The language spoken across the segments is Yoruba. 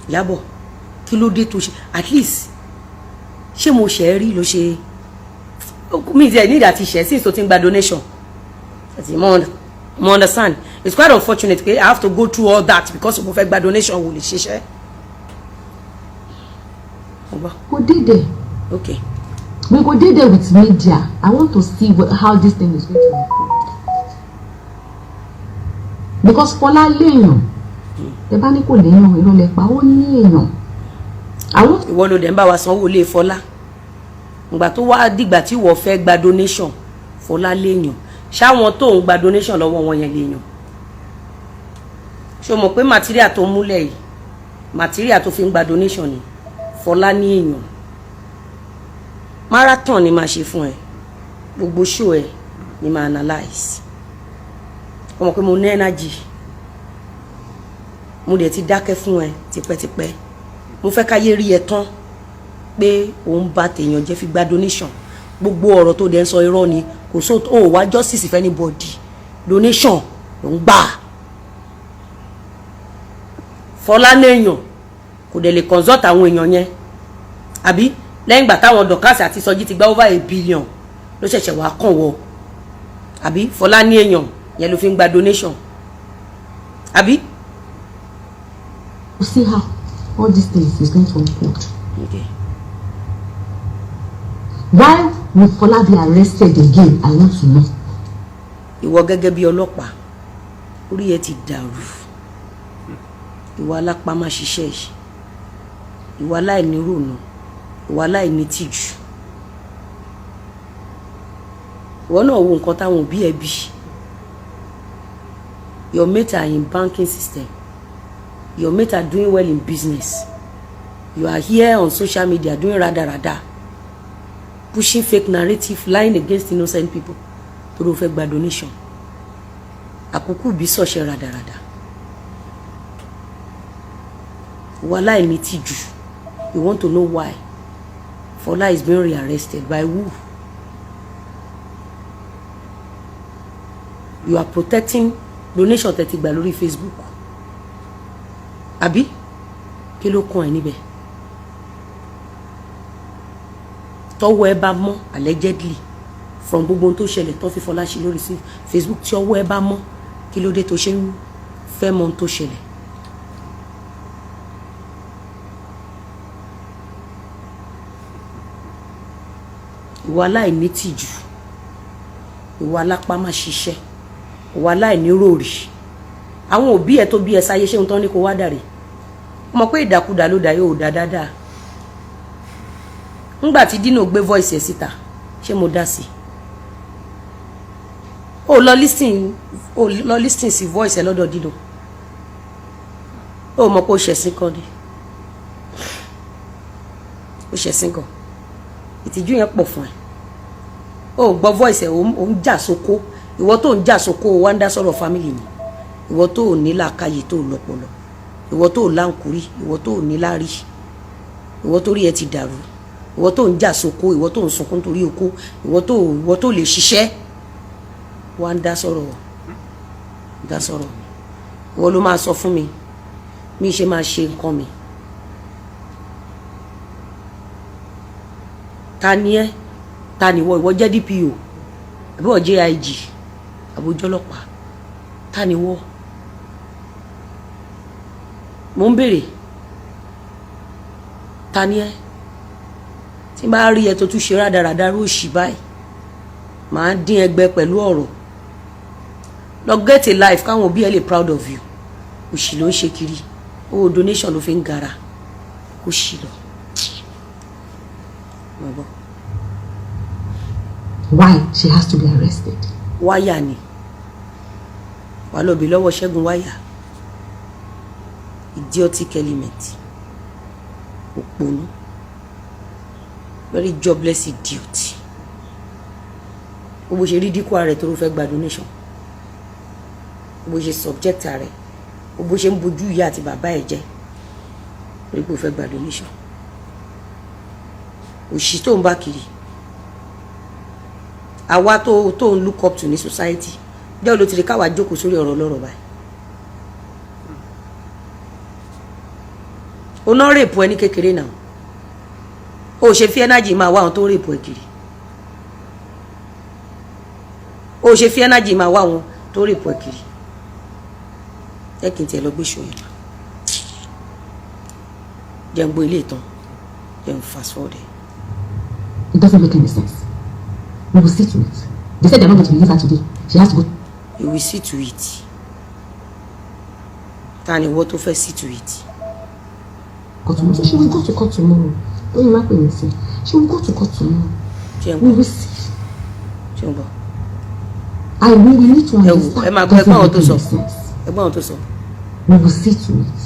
Ìyábọ̀, kí ló dé tó ṣe? At least, ṣé mo ṣe é rí ló ṣe mi ti ẹ̀ ní ìdá ti ṣẹ̀ sí tó ti ń gba donation àti mo understand. It's quite unfortunate pé I have to go through all that because mo fẹ́ gba donation wò lè ṣiṣẹ́. Go dey there. Okay. We go dey there with media. I want to see how this thing is going to unfold. Because Fọlá léèyàn. Tẹ bá ní kò léèyàn, irọ́ lẹ pa, ó ní èèyàn. Ìwọ ló dẹ̀ ń bá wa sanwó ilé Fọlá. Ìgbà tó wá dìgbà tí ìwọ fẹ́ gba donation, Fọlá léèyàn. Ṣáwọn tó ń gba donation lọ́wọ́ wọn yẹn léèyàn? Ṣé o mọ̀ pé material tó múlẹ̀ yìí, material tó fi ń gba donation ni? Fọlá ní èèyàn. Marathon ni máa ṣe fún ẹ. Gbogbo show ẹ ni máa analyse. O mọ̀ pé mo ní energy, mo dẹ̀ ti dákẹ́ fún ẹ tipẹ́tipẹ́. Mo fẹ́ káyé rí ẹ tán pé òun bá tèèyàn jẹ́ fi gba donation. Gbogbo ọ̀rọ̀ tó dẹ̀ ń sọ, irọ́ ni. Kò só ó wá justice for anybody, donation ló ń gbà. Fọlá léèyàn, kò dẹ̀ lè consult àwọn èèyàn yẹn, àbí lẹ́yìn ìgbà táwọn Dorcas àti Sọjí ti gba over a billion ló ṣẹ̀ṣẹ̀ wá kàn wọ? Àbí Fọlá ní èèyàn yẹn ló fi ń gba donation, àbí? To see how all these things is going to unfold. Okay. Why would Fola be arrested again? I want to know. Ìwọ gẹ́gẹ́ bí ọlọ́pàá, orí ẹ ti dàrú. Ìwà alápá má ṣiṣẹ́ yìí, ìwà aláìníròònù, ìwà aláìnítìjú. Ìwọ náà wo nǹkan táwọn òbí ẹ bí. Your mate are in banking system, your mate are doing well in business. You are here on social media doing radarada, pushing fake narrative, lying against innocent people tó ló fẹ́ gba donation. Àkókò bí sọ̀ṣẹ́ radarada, ìwà aláìnítìjú. You want to know why Fola is being rearrested? By who? You are protecting donation tẹ́ ti gbà lórí Facebook, àbí kí ló kàn ẹ́ níbẹ̀? Tọ́wọ́ ẹ bá mọ́, allegedly, from gbogbo ohun tó ṣẹlẹ̀ tó fi Fọlá ṣe lórí sí Facebook, tí ọwọ́ ẹ bá mọ́, kí ló dé tó ṣe ń fẹ́ mọ ohun tó ṣẹlẹ̀? Ìwà aláìnítìjú, ìwà alápá má ṣiṣẹ́, ìwà aláìníròrì. Àwọn òbí ẹ tó bí ẹ sáyé, ṣé ohun tán ní kó wá dàrí? Mọ̀ pé ìdàkudà ló dà, yóò dá dáadáa. Ńgbà tí Dino gbé voice ẹ síta, ṣé mo dá sí? Ó lọ listen, ó lọ listen sí voice ẹ lọ́dọ̀ Dino. Ó mọ̀ pé ó ṣẹ̀sìn kan ni, ó ṣẹ̀sìn kan. Ìtìjú yẹn pọ̀ fún ẹ. Ó gbọ́ voice ẹ, ó ń jà sóko. Ìwọ tó ń jà sóko, ó wá ń dá sọ̀rọ̀ family mi. Ìwọ tó ò ní làákàyè, tó ò lọ́pọlọ, ìwọ tó ò láǹkúrí, ìwọ tó ò ní láárí, ìwọ tó rí ẹ ti dàrú, ìwọ tó ń jà sóko, ìwọ tó ń sunkún torí oko, ìwọ tó lè ṣiṣẹ́, wá ń dá sọ̀rọ̀, dá sọ̀rọ̀ mi. Ìwọ ló máa sọ fún mi mi ṣe máa ṣe nǹkan mi. Ta ni ẹ? Ta ni ìwọ? Ìwọ jẹ́ DPO àbí ìwọ jẹ́ IG àbójọ́ ọlọ́pàá? Ta ni ìwọ? Mo ń béèrè, ta ni ẹ? Tí n bá rí ẹ tó tún ṣe rádaràda róòṣì báyìí, màá dín ẹgbẹ́ pẹ̀lú ọ̀rọ̀. Lọ get a life, káwọn òbí ẹ lè proud of you. Òṣì ló ń ṣe kiri, owó donation ló fi ń gara. Kó ṣì lọ. Bàbá. Why she has to be arrested? Wáyà ni wàá lọ bí lọ́wọ́ Ṣẹ́gun Wáyà. Idiotic element, òpònú, very jobless idiot. Bó bó ṣe rí dínkù ààrẹ tó ló fẹ́ gba donation, bó ṣe subject ààrẹ, bó ṣe ń bojú ìyá àti bàbá ẹ̀ jẹ́ lórí pé ó fẹ́ gba donation. Òṣì tó ń bá kiri, àwa tó ń look up to ní society jẹ́ olótìrí káwa jókòó sórí ọ̀rọ̀ ọlọ́rọ̀ báyìí. O náà rape ẹ ní kékeré náà, o ṣe fi energy máa wá àwọn tó rape ẹ kiri. O ṣe fi energy máa wá àwọn tó rape ẹ kiri. Ẹ kì í tiẹ̀ lọ gbé ṣòyìn wá. Jẹ́ ń gbọ́ ilé ìtàn, jẹ́ ń fast forward ẹ̀. It doesn't make any sense. We will see to it. They said they're not going to release her today. She has to go. You will see to it. Ta ni wọ́n tó fẹ́ see to it? Court tomorrow. So she will go to court tomorrow. Don't you mind me say? She will go to court tomorrow. Ṣé ń We gbọ́? will see. Ṣé ń gbọ́? I will. We need to Ẹ wò, understand. ẹ máa gbọ́ ẹgbọ́n àwọn tó Doesn't sọ. make any sense. Ẹgbọ́n àwọn tó sọ. We will see to it.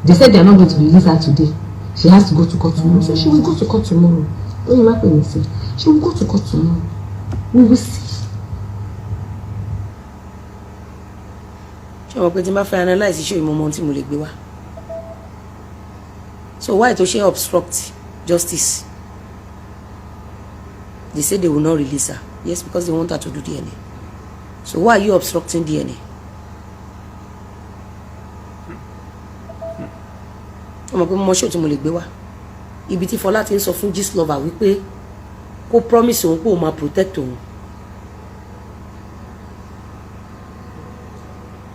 They said they are not going to release her today. She has to go to court tomorrow. So she will go to court tomorrow. Don't you mind me say? She will go to court tomorrow. We will see. Ṣé o mọ̀ pé tí n bá fẹ́ analyse ṣé ìmọ̀ ohun tí mo lè gbé wá? So why tó ṣe obstruct justice? They say they will not release her. Yes, because they want her to do DNA. So why are you obstructing DNA? O mọ̀ pé mo mọ ṣé o tí mo lè gbé wá. Ibi tí Fọlá ti ń sọ fún Gistlover wípé kó promise òun pé òun máa protect òun.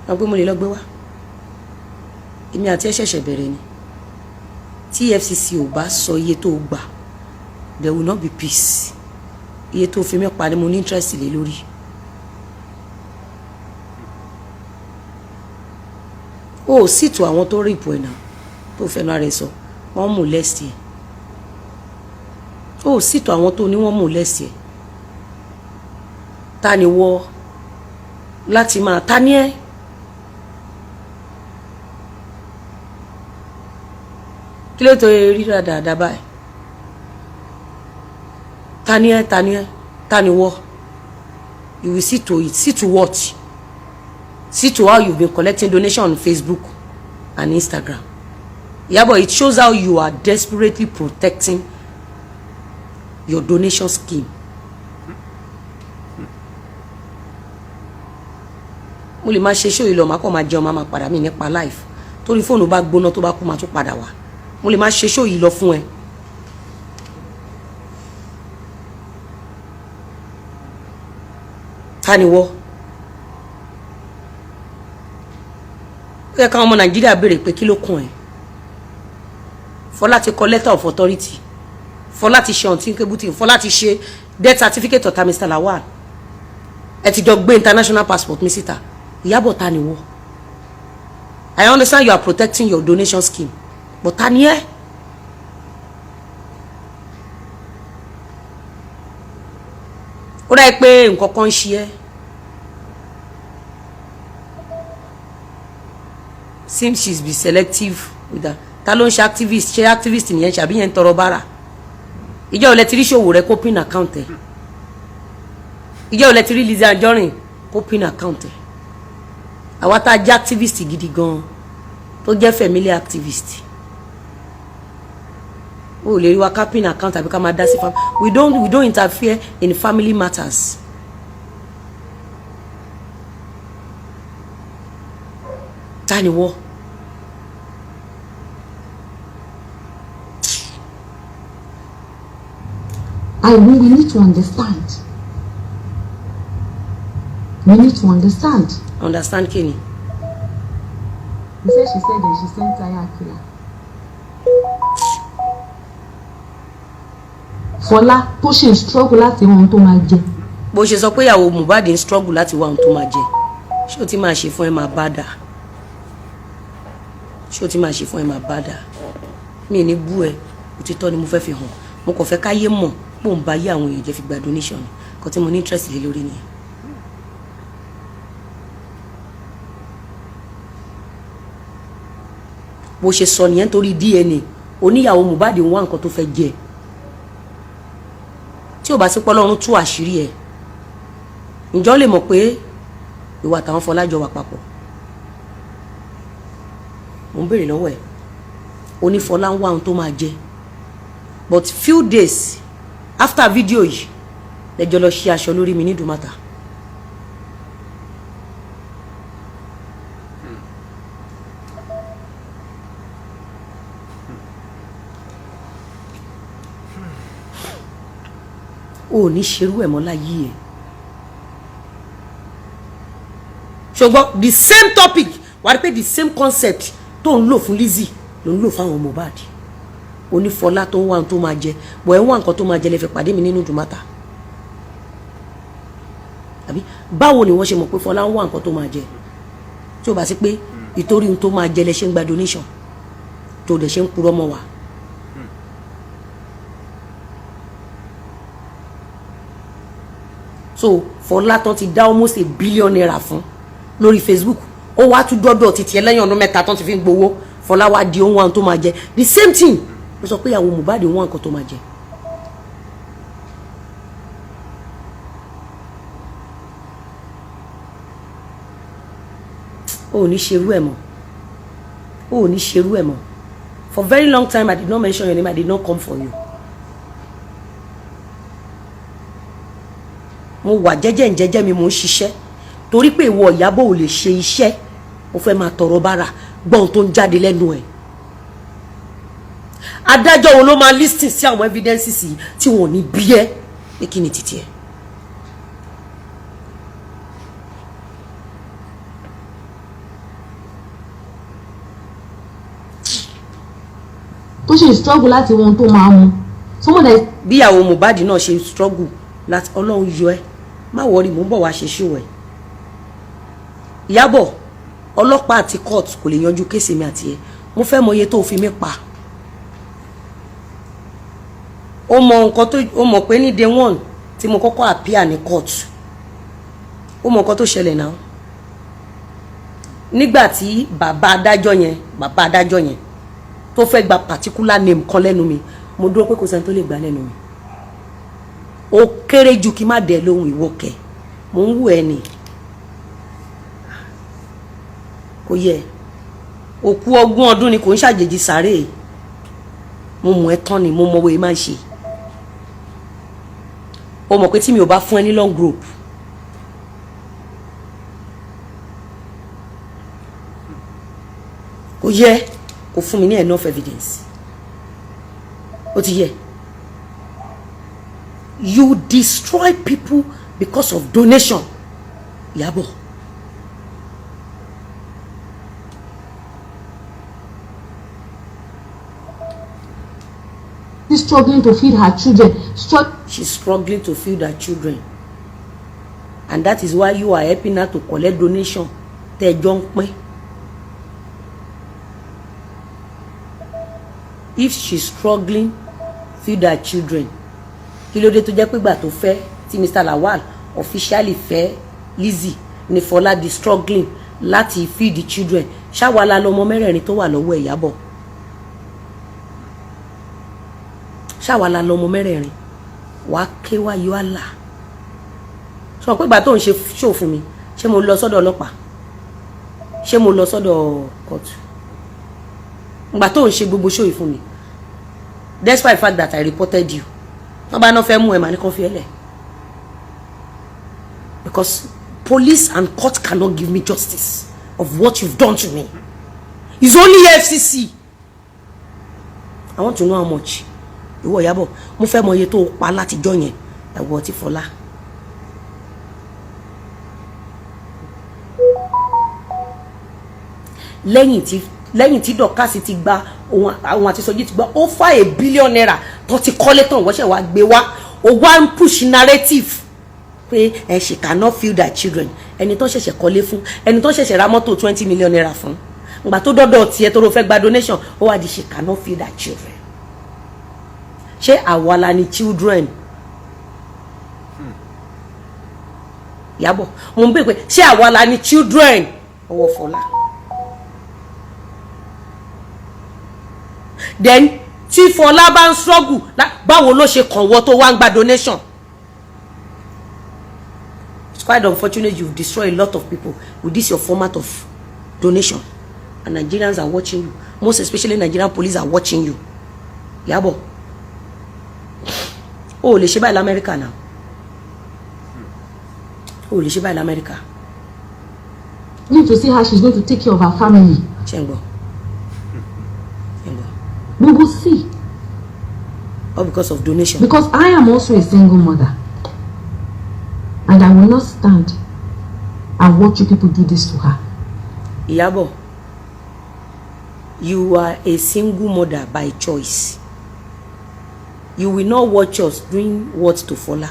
Wọ́n pé mo lè lọ gbé wá. Èmi àti ẹ ṣẹ̀ṣẹ̀ bẹ̀rẹ̀ ni. Tí EFCC ò bá sọ iye tó gbà, there will not be peace. Iye tó fi mí pa ni mo ní interest lé lórí. O ò sì tó àwọn tó rape ẹ̀ náà tó fẹnu ara ẹ̀ sọ wọ́n molest ẹ̀. O ò sì tó àwọn tó ní wọ́n molest ẹ̀. Ta ni wọ́ láti máa ta ni ẹ́? Kí ló tó rí dáadáa báyìí? Ta ni ẹ́? Ta ni ẹ́? Ta ni wọ́? You will see to it. See to what? See to how you've been collecting donation on Facebook and Instagram. Iyabo, it shows how you are desperately protecting your donation scheme. Mo lè máa ṣe ṣó ìlọ, màá kàn máa jẹun, máa máa padà mí nípa life. Torí fóònù bá gbóná, tó bá kú, máa tún padà wá. Mo lè máa ṣe ṣó yìí lọ fún ẹ. Ta ni wọ́? Ó yẹ káwọn ọmọ Nàìjíríà béèrè pé kí ló kàn ẹ́. Fọlá ti kọ letter of authority. Fọlá ti ṣe unthinkable thing. Fọlá ti ṣe death certificate ọ̀tá Mr. Lawal. Ẹ ti jọ gbé international passport mi síta. Ìyábọ̀, ta ni wọ́? I understand you are protecting your donation scheme, but ta ni ẹ́? Ó dá pé nǹkan kan ń ṣe ẹ́. Seems she's be selective with that. Ta ló ń ṣe activist? Ṣe activist nìyẹn ṣàbí yẹn ń tọrọ bára? Ìjọ ò lẹ ti rí ṣòwò rẹ kó pin account ẹ? Ìjọ ò lẹ ti rí Lizzy Anjorin kó pin account ẹ? Àwa tá a jẹ́ activist gidi gan, tó jẹ́ family activist, o lè rí wa ká pin account àbí ká máa dá sí family. We don't interfere in family matters. Ta ni wọ́? We need to understand. We need to understand. Understand kí ni? He said she said that she sent tire killer. Fọlá tó ṣe ń struggle láti ohun tó máa jẹ. Bó ṣe sọ pé ìyàwó Mohbad ń struggle láti wá ohun tó máa jẹ, ṣé o ti máa ṣe fún ẹ máa bá dà? Ṣé o ti máa ṣe fún ẹ máa bá dà? Mi ní bú ẹ, òtítọ́ ni mo fẹ́ fi hàn. Mo kàn fẹ́ káyé mọ̀ pé òun bá yé àwọn èèyàn jẹ́ fi gba donation kan tí mo ní interest lé lórí nìyẹn. Bó ṣe sọ nìyẹn, torí DNA oníyàwó Mohbad ń wá nǹkan tó fẹ́ jẹ. Tí ò bá sí pọ́lọ́run tú àṣírí ẹ̀, ǹjọ́ lè mọ̀ pé ìwà àtàwọn Fọlájọ wà papọ̀? Mo ń béèrè lọ́wọ́ ẹ̀. Onífọlá ń wá ohun tó máa jẹ, but few days after video yìí lẹ́jọ́ lọ ṣí aṣọ lórí mi ní Ìdúmọ̀tà. O ò ní ṣerú ẹ̀ mọ́ láyé ẹ̀. Ṣùgbọ́n the same topic, wàá rí pé the same concept tó ń lò fún Lizzy ló ń lò fáwọn Mohbad. Onífọlá tó ń wá tó máa jẹ bọ̀ ẹ̀ ń wá nǹkan tó máa jẹ lè fi pàdé mi nínú dùmátà, àbí báwo ni wọ́n ṣe mọ̀ pé Fọlá ń wá nǹkan tó máa jẹ, tí ó bá sí pé ìtorí ohun tó máa jẹ lẹ ṣe ń gba donation tó dẹ̀ ṣe ń purọ́ mọ́ wa? So Fọlá tán ti dá almost ₦1 billion fún lórí Facebook, ó wá tún dọ́dọ̀ títí ẹ lẹ́yìn ọdún 3 tán ti fi ń gbowó. Fọlá wá di ohun àwọn tó máa jẹ. The same thing ló sọ pé ìyàwó Mohbad ń wá nǹkan tó máa jẹ. O ò ní ṣerú ẹ̀ mọ́, o ò ní ṣerú ẹ̀ mọ́. For very long time, I did not mention your name. I did not come for you. Mo wà jẹ́jẹ́ ń jẹ́jẹ́ mi, mo ń ṣiṣẹ́, torí pé ìwọ Ìyábọ̀ ò lè ṣe iṣẹ́, o fẹ́ máa tọrọ bára. Gbọ́n tó ń jáde lẹ́nu ẹ̀, adájọ́ wo ló máa listen sí àwọn evidences yìí tí wọn ò ní bí ẹ pé kí ni títí ẹ? Tó ṣe struggle láti wọn tó máa mu, someone that is Bí ìyàwó Mohbad náà ṣe struggle láti, Ọlọ́run yọ ẹ́. Má worry, mò ń bọ̀ wá ṣe ṣó ẹ̀. Ìyábọ̀, ọlọ́pàá àti court kò lè yanjú case mi àti ẹ. Mo fẹ́ mọ iye tó fi mí pa. Ó mọ nǹkan tó, ó mọ̀ pé ní day one tí mo kọ́kọ́ appear ní court, ó mọ nǹkan tó ṣẹlẹ̀ náà. Nígbà tí bàbá adájọ́ yẹn tó fẹ́ gba particular name kan lẹ́nu mi, mo dúró pé kò sẹ́ni tó lè gbà lẹ́nu mi. Ó kéré jù kí n má dẹ̀ lóhùn. Ìwọ kẹ̀, mò ń wù ẹ́ ni kò yẹ. Òkú 20 ọdún ni, kò ń ṣàjèjì sáré. Mo mọ̀ ẹ́ tán ni, mo mọ bóyá máa ń ṣe. O mọ̀ pé tí mi ò bá fún ẹ ní long rope, kò yẹ kò fún mi ní enough evidence. Ó ti yẹ. You destroy people because of donation, Ìyábọ̀. Struggling to feed her children. She's struggling to feed her children, and that is why you are helping her to collect donation tẹ́ ẹ jọ ń pín. If she's struggling feed her children, kí ló dé tó jẹ́ pé gbà tó fẹ́ tí Mr. Lawal officially fẹ́ Lizzy ní Fọlá di struggling láti feed the children? Ṣáwa la lọmọ mẹ́rẹ̀ẹ̀rin tó wà lọ́wọ́ Ìyábọ̀? Ṣáwa la lọmọ mẹ́rẹ̀ẹ̀rin? Wàá ké wá yọ àlà sọ pé ìgbà tó ń ṣe ṣó fún mi, ṣé mo lọ sọ́dọ̀ ọlọ́pàá? Ṣé mo lọ sọ́dọ̀ kóòtù ìgbà tó ń ṣe gbogbo ṣó yìí fún mi, despite the fact that I reported you? Wọ́n bá náà fẹ́ mú ẹ, màá ní kàn fi ẹ lẹ̀, because police and court cannot give me justice of what you've done to me. It's only EFCC. I want to know how much. Ìwọ Ìyábọ̀, mo fẹ́ mọ iye tó o pa látijọ́ yẹn. Ẹ̀wọ̀ ti Fọlá. Lẹ́yìn tí Dorcas ti gba òun, àwọn àti Sọjí ti gba over ₦1 billion tó ti kọ́lé tán, wọ́n ṣẹ̀ wá gbé wá, o wá ń push narrative pé ẹ she cannot feed her children. Ẹni tó ṣẹ̀ṣẹ̀ kọ́lé fún, ẹni tó ṣẹ̀ṣẹ̀ ra mọ́tò ₦20 million fún, ìgbà tó dọ́dọ̀ tiẹ̀ tó ló fẹ́ gba donation, ó wá di she cannot feed her children. Ṣé àwa la ni children? Ìyábọ̀, mo ń bèèrè pé ṣé àwa la ni children ọwọ́ Fọlá? Then tí Fọlá bá ń struggle, báwo ló ṣe kàn wọ́ tó wá ń gba donation? It's quite unfortunate you've destroyed a lot of people with this your format of donation, and Nigerians are watching you. Most especially Nigerian police are watching you. Ìyábọ̀, o ò lè ṣe báyìí lamẹ́ríkà náà, o ò lè ṣe báyìí lamẹ́ríkà. Need to see how she's going to take care of her family. Ṣé ń gbọ́? Ṣé ń gbọ́? We will see. All because of donation. Because I am also a single mother. And I will not stand and watch you people do this to her. Ìyábọ̀, you are a single mother by choice. You will not watch us doing what to Fola.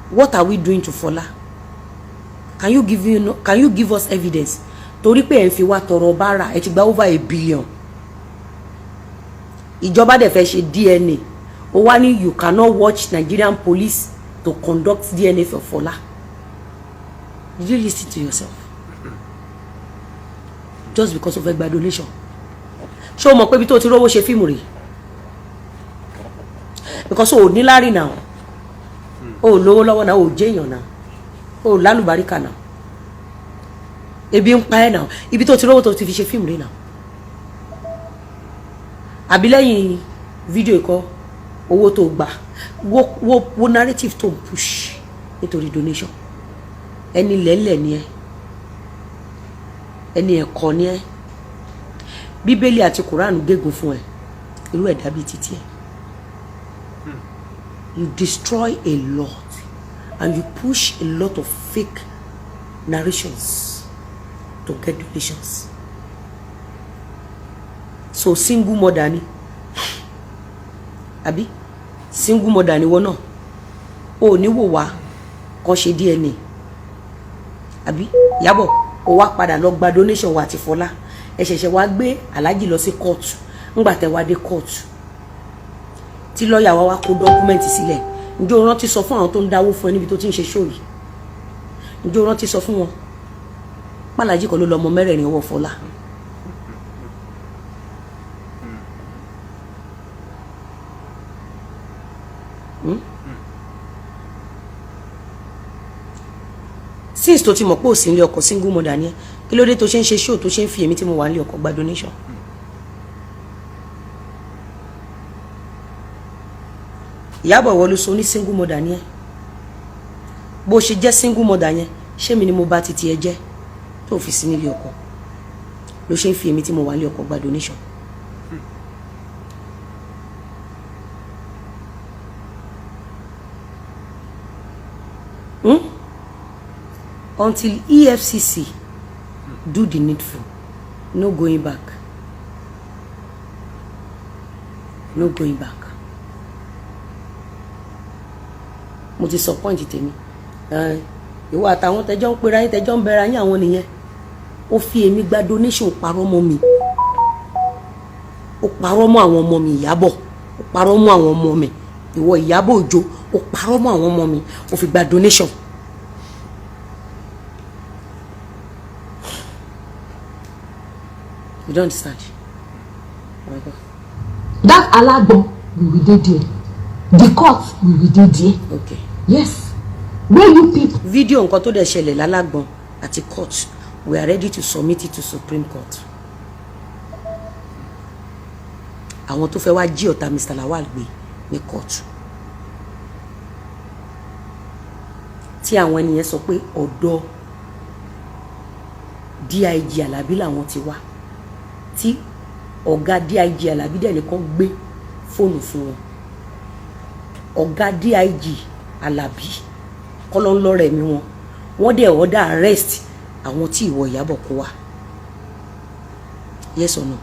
What are we doing to Fola? Can you give us evidence? Torí pé ẹ̀ ń fi wá tọrọ bára, ẹ ti gba over 1 billion. Ìjọba dẹ̀ fẹ́ ṣe DNA. Ó wá ní you cannot watch Nigerian police to conduct DNA for Fola. Did you listen to yourself? Just because of ẹgbàá donation. Ṣé o mọ̀ pé ibi tó ti rówó ṣe fíìmù rèé? Because o ò ní lárí náà, o ò lówó lọ́wọ́ náà, o ò jẹ́yàn náà, o ò lálùbáríkà náà, ebi ń pa ẹ́ náà. Ibi tó ti rówó tó ti fi ṣe fíìmù rèé náà. Àbí lẹ́yìn fídíò ikọ́ owó tó gbà, wo wo wo narrative tó ń push nítorí donation. Ẹni lẹ́lẹ̀ ni ẹ, ẹni ẹ̀kọ́ ni ẹ. Bíbélì àti Quran gégùn fún ẹ, irú ẹ̀dá bíi títí ẹ. You destroy a lot and you push a lot of fake narrations to get donations. So single mother ni, àbí single mother ni wọ́n náà? O ò ní wò wá kàn ṣe DNA, àbí? Ìyábọ̀, o wá padà lọ gba donation wa àti Fọlá. Ẹ ṣẹ̀ṣẹ̀ wá gbé Aláàjì lọ sí kóòtù. Ńgbà tẹ́ wá dé kóòtù, tí lọ́ọ̀yà wa wá kó document sílẹ̀, ǹjẹ́ o rántí sọ fún àwọn tó ń dáwó fún ẹ níbi tó ti ń ṣe show yìí? Ǹjẹ́ o rántí sọ fún wọn pàlàjì kan ló lọ ọmọ mẹ́rẹ̀ẹ̀rin ọwọ́ Fọlá? Hmm? Since tó ti mọ̀ pé ò sí nílé ọkọ, single mother ni ẹ, kí ló dé tó ṣe ń ṣe show, tó ṣe ń fi èmi tí mo wà nílé ọkọ gba donation? Ìyábọ̀, ìwọ ló sọ ní single mother ni ẹ. Bó ṣe jẹ́ single mother yẹn, ṣé mi ni mo bá titi ẹ jẹ́ tó fi sí nílé ọkọ, ló ṣe ń fi èmi tí mo wà nílé ọkọ gba donation? Hmm? Until EFCC do the needful, no going back, no going back. Mo ti sọ point tèmi. Ìwọ àtàwọn tẹjọ ń pera yín, tẹjọ ń bẹra yín, àwọn nìyẹn. Ó fi èmi gba donation, parọ́ mọ́ mi, ó parọ́ mọ́ àwọn ọmọ mi. Ìyábọ̀, ó parọ́ mọ́ àwọn ọmọ mi. Ìwọ Ìyábọ̀ Òjó, ó parọ́ mọ́ àwọn ọmọ mi, ó fi gba donation. You don't understand? Oh my God. That Alagbon, we will dey there. The court, we will dey there. Okay. Yes, where you people. Fídíò nǹkan tó dẹ̀ ṣẹlẹ̀ lálágbọ̀n àti court, we are ready to submit it to Supreme Court. Àwọn tó fẹ́ wá jí ọ̀tá Mr. Lawal gbé ní court, tí àwọn ènìyàn sọ pé ọ̀dọ̀ DIG Alábí làwọn ti wá, tí ọ̀gá DIG Alábí dẹ̀ nìkan gbé fóònù fún wọn. Ọ̀gá DIG Alábí kọ́lọ́ńlọ́rẹ̀ mi wọn, wọ́n dẹ̀ order arrest àwọn tí ìwọ Ìyábọ̀ kó wá. Yes or no?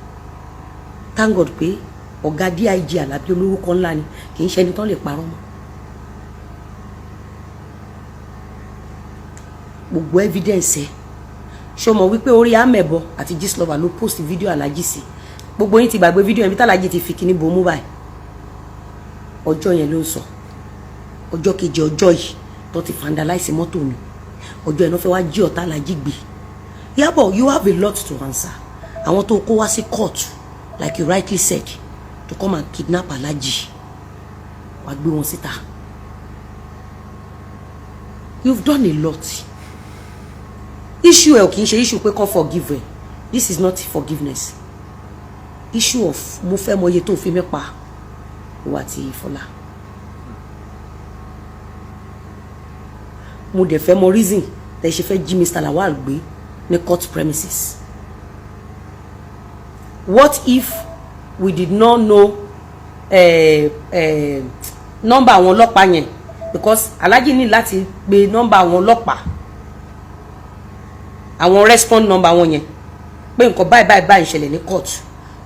Thank God pé ọ̀gá DIG Alábí olórúkọ ńlá ni, kì í ṣe ẹni tán lè parọ́ mọ́. Gbogbo evidence ẹ, ṣé o mọ̀ wípé orí amẹ̀bọ àti Gistlover ló post fídíò Alájí sí? Gbogbo yín ti gbàgbé fídíò yẹn bí tálájí ti fi kíní bomú báyìí. Ọjọ́ yẹn ló ń sọ, ọjọ́ kejì ọjọ́ yìí tó ti vandalize mọ́tò mi, ọjọ́ yẹn ló fẹ́ wá jí ọ̀tá Alájí gbé. Ìyábọ̀, you have a lot to answer. Àwọn tó kó wá sí court, like you rightly said, to come and kidnap Alájí, wàá gbé wọn síta. You've done a lot. Issue ẹ ò kì í ṣe issue pé kàn forgive ẹ. This is not forgiveness issue of mo fẹ́ mọ iye tó fi mí pa, ìwà àti Fọlá. Mo dẹ̀ fẹ́ mọ reason tẹ́ ṣe fẹ́ jí Mr. Lawal gbé ní court premises. What if we did not know Nọ́mbà àwọn ọlọ́pàá yẹn, because Alhaji ní láti pe nọ́mbà àwọn ọlọ́pàá, àwọn respond number wọn yẹn, pé nǹkan báyìí báyìí báyìí ṣẹlẹ̀ ní court.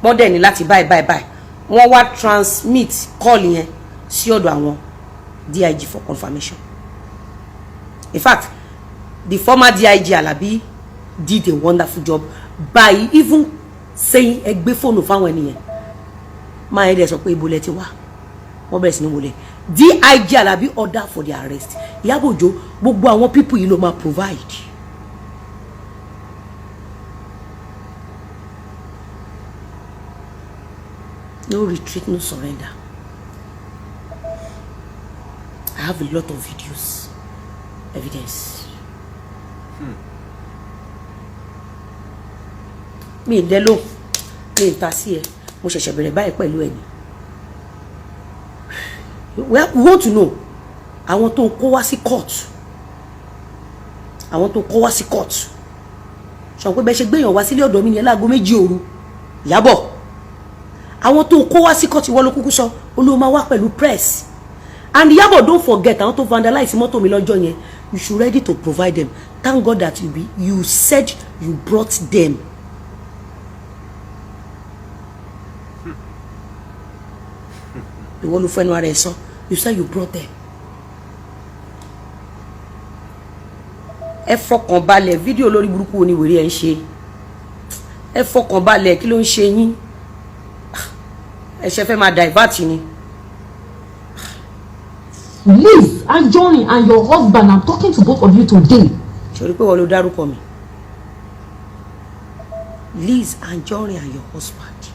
Wọ́n dẹ̀ ní láti báyìí báyìí báyìí. Wọ́n wá transmit call yẹn sí ọ̀dọ̀ àwọn DIG for confirmation. In fact, the former DIG Alabi did a wonderful job by even saying, "Ẹ gbé fóònù fáwọn ènìyàn." Máa yẹn dẹ̀ sọ pé ibo lẹ ti wá. Wọ́n bẹ̀rẹ̀ sí ní wọlé. DIG Alabi order for the arrest. Ìyábọ̀ Òjó, gbogbo àwọn people yìí ló máa provide. No retreat, no surrender. I have a lot of videos, evidence. Mi ì dẹ́ lóhùn, mi ì ta sí ẹ. Mo ṣẹ̀ṣẹ̀ bẹ̀rẹ̀ báyìí pẹ̀lú ẹ ni. We want to know àwọn tó ń kó wá sí court, àwọn tó ń kó wá sí court. Sọ pé bẹ́ẹ̀ ṣe gbéyàn wá sílé ọ̀dọ̀ mi ní láago 2 òru. Ìyábọ̀, àwọn tó ń kó wá sí court, ìwọ ló kúkú sọ olóò máa wá pẹ̀lú press. And Ìyábọ̀, don't forget àwọn tó vandalize mọ́tò mi lọ́jọ́ yẹn. You should ready to provide them. Thank God that you said you brought them. Ìwọ ló fẹ́nu ara ẹ sọ. You said you brought them. Ẹ fọkàn balẹ̀. Fídíò lórí burúkú oníwèrè ẹ ń ṣe. Ẹ fọkàn balẹ̀. Kí ló ń ṣe yín? Ẹ ṣe fẹ́ máa divert ni. Liz Anjorin and your husband, I'm talking to both of you today. Ṣe rí pé wọ́n ló dárúkọ mi? Liz Anjorin and your husband,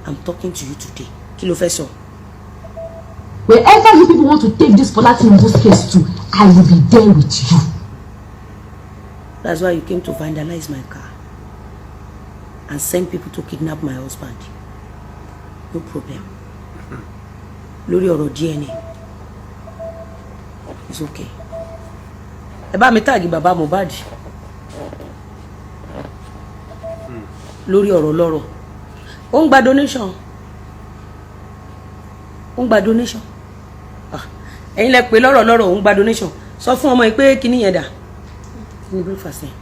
I'm talking to you today. Kí ló fẹ́ sọ? Wherever you people want to take this Fola Tinubu's case to, I will be there with you. That's why you came to vandalize my car and send people to kidnap my husband. No problem. Lórí ọ̀rọ̀ DNA, it's okay. Ẹ bá mi tag bàbá Mohbad lórí ọ̀rọ̀ lọ́rọ̀. Ó ń gba donation, ó ń gba donation. Ah, ẹ̀yin lẹ pé lọ́rọ̀ lọ́rọ̀, ó ń gba donation. Sọ fún ọmọ yìí pé kíní yẹn dà ní breakfast yẹn.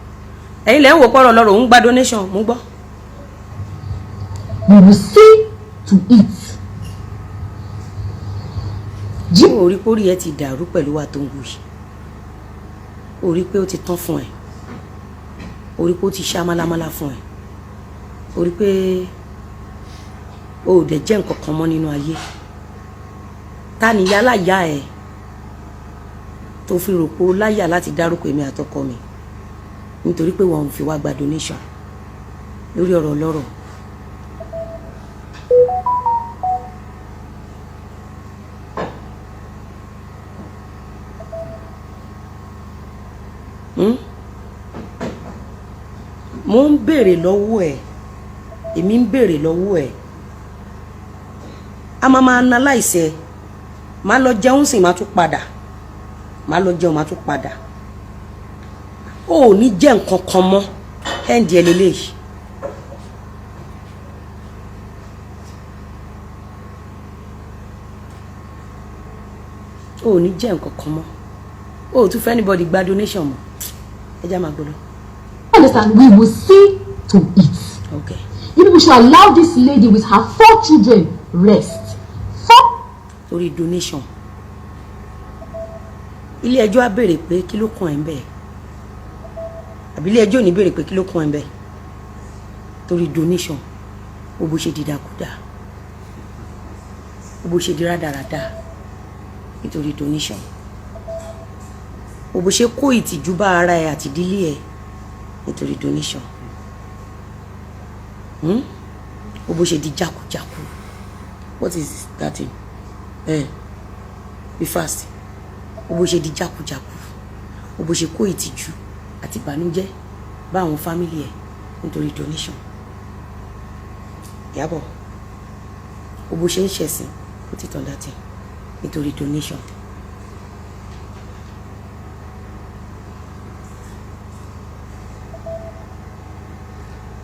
Ẹ̀yin lẹ ń wò pọ̀rọ̀ lọ́rọ̀, ó ń gba donation. Mú gbọ́. We will see to it. Ó rí pé orí ẹ ti dàrú pẹ̀lú wa tó ń wù yìí. Ó rí pé ó ti tán fún ẹ. Ó rí pé ó ti ṣá málámálá fún ẹ. Ó rí pé o ò dẹ̀ jẹ́ nǹkan kan mọ́ nínú ayé. Ta ni yálà yá ẹ tó fi rò pé ó láyà láti dárúkọ èmi àtọkọ mi nítorí pé wọn ò fi wá gba donation lórí ọ̀rọ̀ ọlọ́rọ̀? Hmm? Mo ń béèrè lọ́wọ́ ẹ̀, èmi ń béèrè lọ́wọ́ ẹ̀. A máa máa analyse ẹ. Máa lọ jẹun sì, máa tún padà. Máa lọ jẹun, máa tún padà. Ó ò ní jẹ́ nǹkan kan mọ́. Ẹ̀ǹdí ẹ lélẹ́yìí. Ó ò ní jẹ́ nǹkan kan mọ́. Ó ò tún fẹ́ anybody gba donation mọ́. Ẹ já máa gbọ́dọ̀. Understand? We will see to it. Okay. You people should allow this lady with her four children rest. Four. Torí donation, ilé ẹjọ́ á béèrè pé kí ló kàn ẹ́ ń bẹ̀, àbí ilé ẹjọ́ ò ní béèrè pé kí ló kàn ẹ́ ń bẹ̀? Torí donation, ó bó ṣe dìdàkudà, ó bó ṣe di rádaràda nítorí donation, ó bó ṣe kó ìtìjú bá ara ẹ àti ìdílé ẹ nítorí donation, Ó bó ṣe di jákujàku. What is that thing? Eh, be fast. Ó bó ṣe di jákujàku, ó bó ṣe kó ìtìjú àti ìbànújẹ́ bá àwọn family ẹ nítorí donation. Ìyábọ̀, ó bó ṣe ń ṣẹ̀sìn, put it on that thing, nítorí donation.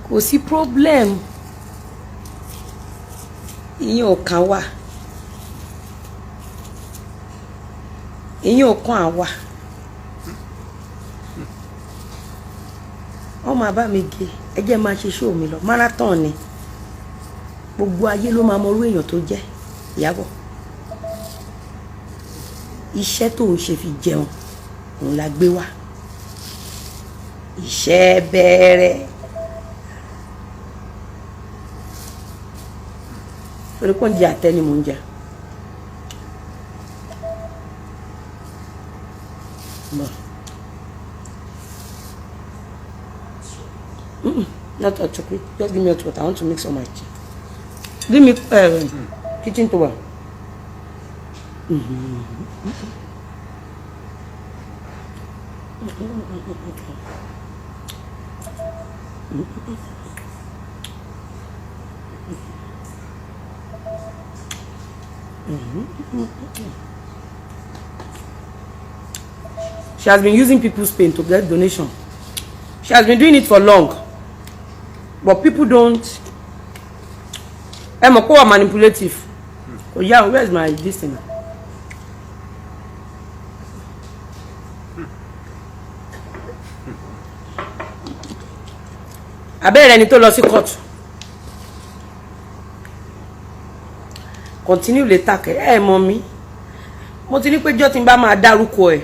Kò sí problem, ìyẹn ò kàn wá. Ìyẹn ò kàn àwa. Wọ́n máa bá mi gé. Ẹ jẹ́ máa ṣe show mi lọ. Marathon ni. Gbogbo ayé ló máa mọ irú èèyàn tó jẹ́. Ìyábọ̀, iṣẹ́ tó ń ṣe fi jẹun òun la gbé wá. Iṣẹ́ bẹ̀rẹ̀. Torí pé oúnjẹ àtẹ ni mò ń jẹ. Bọ̀. Not hot chocolate. Just give me hot water. I want to mix all my tea. Give me kitchen towel. She has been using people's pain to get donation. She has been doing it for long. But people don't. Ẹ mọ̀ pé wà manipulative. Kò yá, where is my this thing? Abẹ́rẹ́ ẹni tó lọ sí court. Continue later kẹ́ ẹ mọ̀ mi. Mo ti ní pé jọ́ tí n bá máa dárúkọ ẹ̀.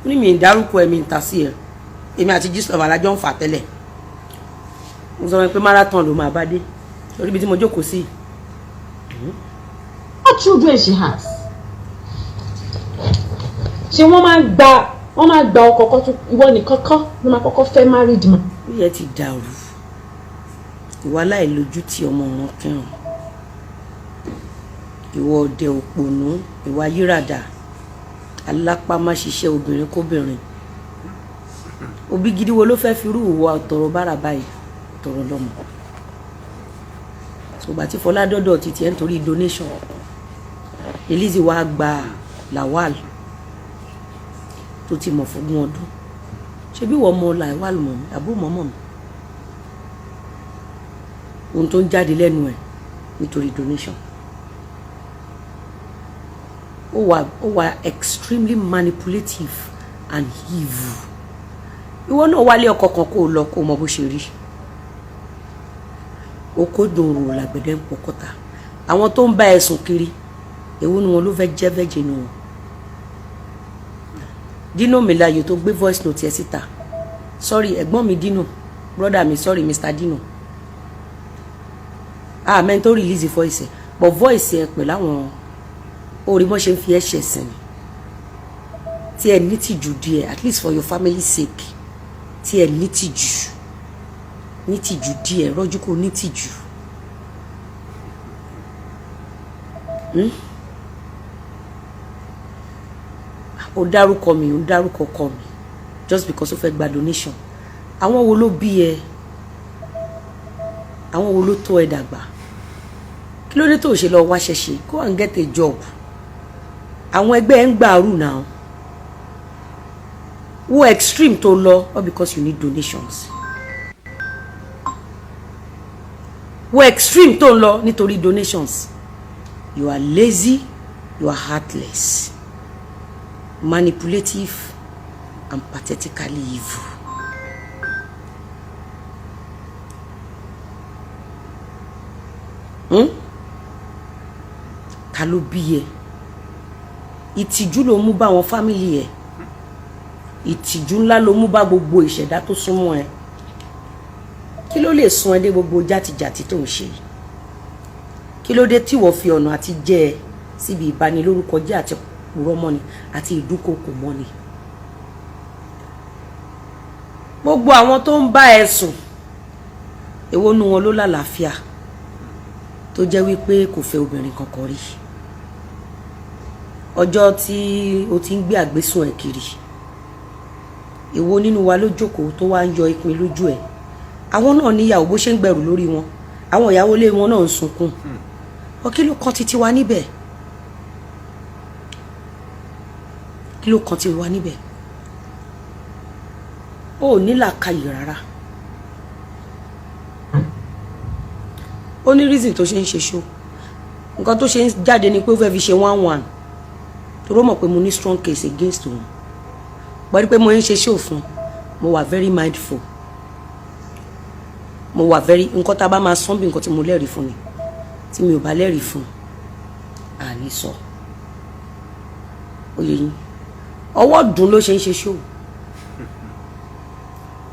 Ní mi ń dárúkọ ẹ̀, mi ń ta sí ẹ̀. Èmi àti Gistlover alájọ́ ń fà tẹ́lẹ̀. Mo sọ pé marathon ló máa bá dé. Torí ibi tí mo jókòó sí. What children she has? Ṣé wọ́n máa ń gba ọkọ kọ́ tó ìwọ nìkan kọ́ ló máa kọ́kọ́ fẹ́ married man? Ó yẹ ti dàrú. Ìwà aláìlójútì ọmọ ọ̀ràn kírun. Ìwọ ọdẹ òpònú, ìwà yíràdà, alápá má ṣiṣẹ́ obìnrin kóbìnrin. Òbí gidi wo ló fẹ́ fi irú ìwà tọrọ bára báyìí tọrọ lọ́mọ? Ṣùgbọ́n tí Fọlá dọ́dọ̀ títí ẹ̀ nítorí donation, Lizzy wá gba Lawal tó ti mọ̀ fógún ọdún. Ṣebí wọ́n mọ Lawal mọ̀ mi, àbó mọ̀ mọ̀ mi? Ohun tó ń jáde lẹ́nu ẹ̀ nítorí donation. Ó wà extremely manipulative and evil. Ìwọ náà wálé ọkọ kan kó o lọ kó o mọ bó ṣe rí. Oko dòrò làgbẹ̀dẹ̀ ń pọkọta. Àwọn tó ń bá ẹ sùn kiri, èwo ni wọn ló fẹ́ jẹ́ virgin wọn? Dino Melaye tó gbé voice note ẹ síta. Sorry, ẹ̀gbọ́n mi Dino, brother mi, sorry, Mr. Dino. Ah, men tó release voice ẹ, but voice ẹ pẹ̀lú àwọn orí bọ́n ṣe ń fi ẹ́ ṣẹ̀sìn ni. Tí ẹ ní tìjú díẹ̀, at least for your family sake, tí ẹ ní tìjú, ní tìjú díẹ̀, rọ́jú kó ní tìjú. Ó dárúkọ mi, ó dárúkọ ọkọ mi just because ó fẹ́ gba donation. Àwọn wo ló bí ẹ? Àwọn wo ló tó ẹ dàgbà? Kí ló dé tó ṣe lọ wáṣẹ́ ṣe? Go and get a job. Àwọn ẹgbẹ́ ẹ ń gbàrú náà. Wo extreme tó lọ, all because you need donations. Wo extreme tó ń lọ nítorí donations. You are lazy, you are heartless, manipulative and pathetically evil. Ta ló bí ẹ? Ìtìjú ló mú bá àwọn family ẹ. Ìtìjú ńlá ló mú bá gbogbo ìṣẹ̀dá tó súnmọ́ ẹ. Kí ló lè sún ẹ dé gbogbo játijàti tó ń ṣe yìí? Kí ló dé tí wọ́n fi ọ̀nà àti jẹ́ ẹ síbi ìbanilórúkọ jẹ́ àti purọ́ mọ́ni àti ìdúnkokò mọ́ni? Gbogbo àwọn tó ń bá ẹ sùn, èwo nu wọn ló lálàáfíà tó jẹ́ wípé kò fẹ́ obìnrin kankan rí? Ọjọ́ tí o ti ń gbé àgbésùn ẹ̀ kiri, èwo nínú wa ló jókòó tó wá ń yọ ìpín lójú ẹ̀? Àwọn náà níyàwó, bó ṣe ń gbẹrù lórí wọn, àwọn ìyàwó ilé wọn náà ń sunkún. Ọ kí ló kan títí wa níbẹ̀? Kí ló kan títí wa níbẹ̀? Ó ní làákàyè rárá. Ó ní reason tó ṣe ń ṣe show. Nǹkan tó ṣe ń jáde ni pé ó fẹ́ fi ṣe one one. Torí ó mọ̀ pé mo ní strong case against òun. Pẹ̀lú pé mo ń ṣe show fún, mo wà very mindful, mo wà very, nǹkan tá a bá máa sán bí nǹkan tí mo lẹ́rìí fún ni. Tí mi ò bá lẹ́rìí fún, àní sọ. Ó yẹ yín, ọwọ́ dùn ló ṣe ń ṣe show,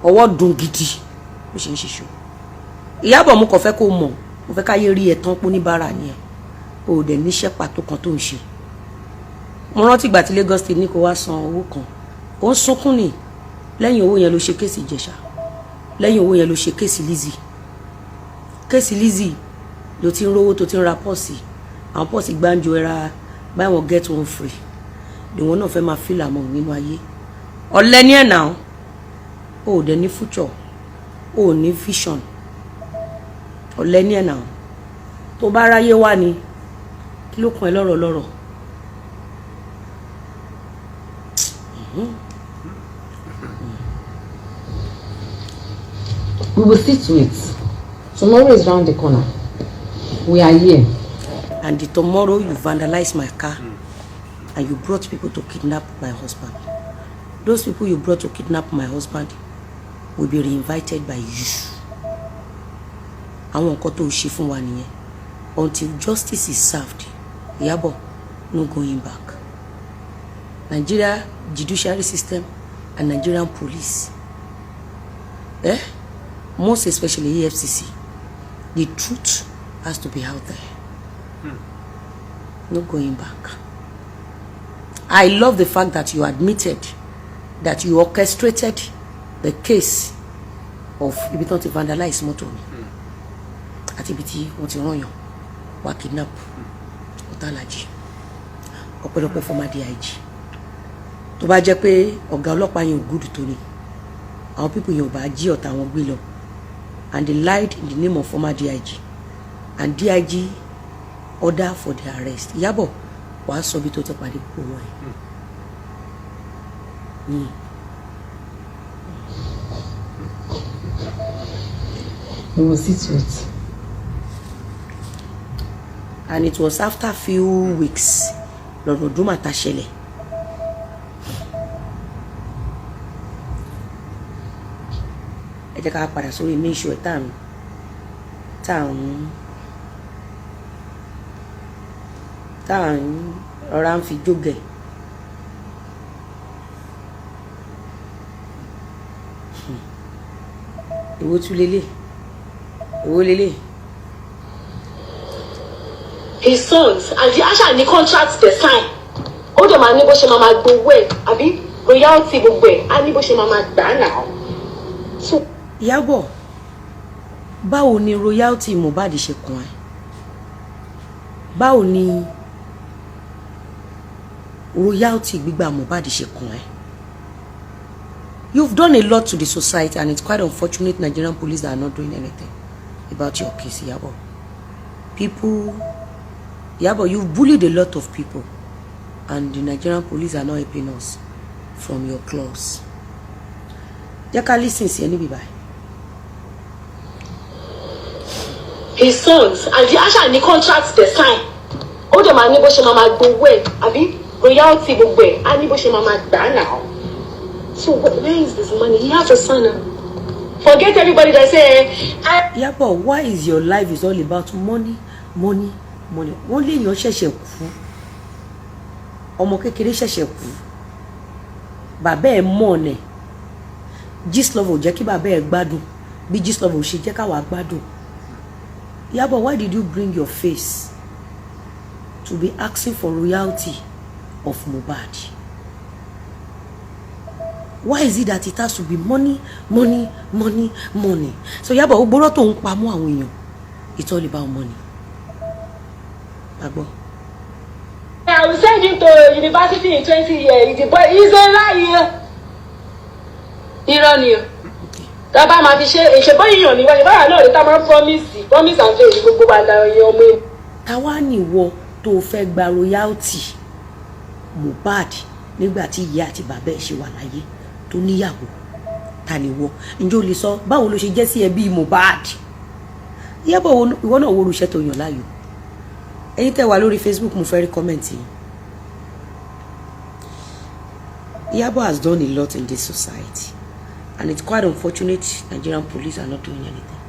ọwọ́ dùn gidi ló ṣe ń ṣe show. Ìyábọ̀, mo kàn fẹ́ kó mọ̀, mo fẹ́ káyé rí ẹ tán pé oníbàárà ni ẹ, o ò dẹ̀ níṣẹ́ pàtó kan tó ń ṣe. Mo rántí ìgbà tí Lagos State ní kó wá san owó kan, ó ń sunkún ni. Lẹ́yìn owó yẹn ló ṣe case Ìjẹ̀ṣà, lẹ́yìn owó yẹn ló ṣe case Lizzy. Case Lizzy ló ti ń rówó tó ti ń ra purse, àwọn purse gbáǹjo ẹ ra, buy one get one free. Ìwọ náà fẹ́ máa feel àmọ́ nínú ayé. Ọ̀lẹ ní ẹ̀ náà, o ò dẹ̀ ní future, o ò ní vision. Ọ̀lẹ ní ẹ̀ náà. Tó bá ráyé wá ni, kí ló kàn ẹ́ lọ́rọ̀ lọ́rọ̀? We will see to it. Tomorrow is round the corner. We are here. And the tomorrow you vandalize my car and you brought people to kidnap my husband. Those people you brought to kidnap my husband will be reinvited by you. Àwọn nǹkan tó ṣe fún wa nìyẹn. Until justice is served, Ìyábọ̀, no going back. Nigeria judiciary system and Nigerian police, eh? Most especially EFCC, the truth has to be out there. No going back. I love the fact that you admitted that you orchestrated the case of ibi tí wọ́n ti vandalize mọ́tò mi àti ibi tí wọ́n ti rán yàn wá kidnap Ọ̀tàlàjì. Ọpẹ́lọpẹ́ former DIG. Tó bá jẹ́ pé ọ̀gá ọlọ́pàá yẹn ò gúdù tó ni, àwọn people yẹn ò bá jí ọ̀tá wọn gbé lọ. And they lied in the name of former DIG, and DIG order for the arrest. Ìyábọ̀, wàá sọ bí tó ti pàdé gbogbo wọn yẹn. We will see to it. And it was after few weeks lọ́rọ̀ Dúmàtà ṣẹlẹ̀. Ẹ jẹ́ ká padà sórí main show ẹ̀ tá à ń rọra ń fi jógẹ̀. Èwo tún lélẹ̀? Èwo lélẹ̀? His sons and the asha ní contract they sign. Ó dẹ̀ máa ní bó ṣe máa máa gbowó ẹ̀, àbí royalty gbogbo ẹ̀, á ní bó ṣe máa máa gbà á nà. So Ìyábọ̀, báwo ni royalty Mohbad ṣe kàn ẹ́? Báwo ni royalty gbígbà Mohbad ṣe kàn ẹ́? You've done a lot to the society, and it's quite unfortunate Nigerian police are not doing anything about your case, Ìyábọ̀. People, Ìyábọ̀, you've bullied a lot of people, and the Nigerian police are not helping us from your claws. Jẹ́ ká listen sí ẹ níbí báyìí. His sons and the asha ní contract they sign. Ó dẹ̀ máa ní bó ṣe máa máa gbowó ẹ̀, àbí royalty gbogbo ẹ̀, á ní bó ṣe máa máa gbà á nà. So where is this money? He has a son now. Forget everybody that say I. Ìyábọ̀, why is your life is all about money, money, money? Wọ́n léèyàn ṣẹ̀ṣẹ̀ kú, ọmọ kékeré ṣẹ̀ṣẹ̀ kú, bàbá ẹ̀ mọ̀ ọ̀nẹ̀. Gistlover ò jẹ́ kí bàbá ẹ̀ gbádùn bí Gistlover ò ṣe jẹ́ káwa gbádùn. Ìyábọ̀, why did you bring your face to be asking for royalty of Mohbad? Why is it that it has to be money, money, money, money? So Ìyábọ̀, gbogbo ọ̀rọ̀ tó ń pamọ́ àwọn èèyàn, it's all about money. Gbàgbọ́. I will send him to university in 20 years. The boy is a lie. Irọ́ ni o. Tá a bá máa fi ṣe ìṣèbọ̀ yìnyín ní wáyé báyà náà lè tá a máa ń promise, promise and fail gbogbo wa la ọyẹ ọmọ ẹ̀. Táwa nìwọ tó o fẹ́ gba royalty Mohbad nígbà tí ìyá àti bàbá ẹ̀ ṣe wà láyé tó níyàwó? Ta ni wọ? Ǹjẹ́ o lè sọ báwo ló ṣe jẹ́ sí ẹbí Mohbad? Ìyábọ̀, ìwọ náà wo irúṣẹ́ tó yàn láàyò. Ẹ̀yin tẹ́ wà lórí Facebook, mo fẹ́ rí comment yìí. Iyabo has done a lot in this society, and it's quite unfortunate Nigerian police are not doing anything.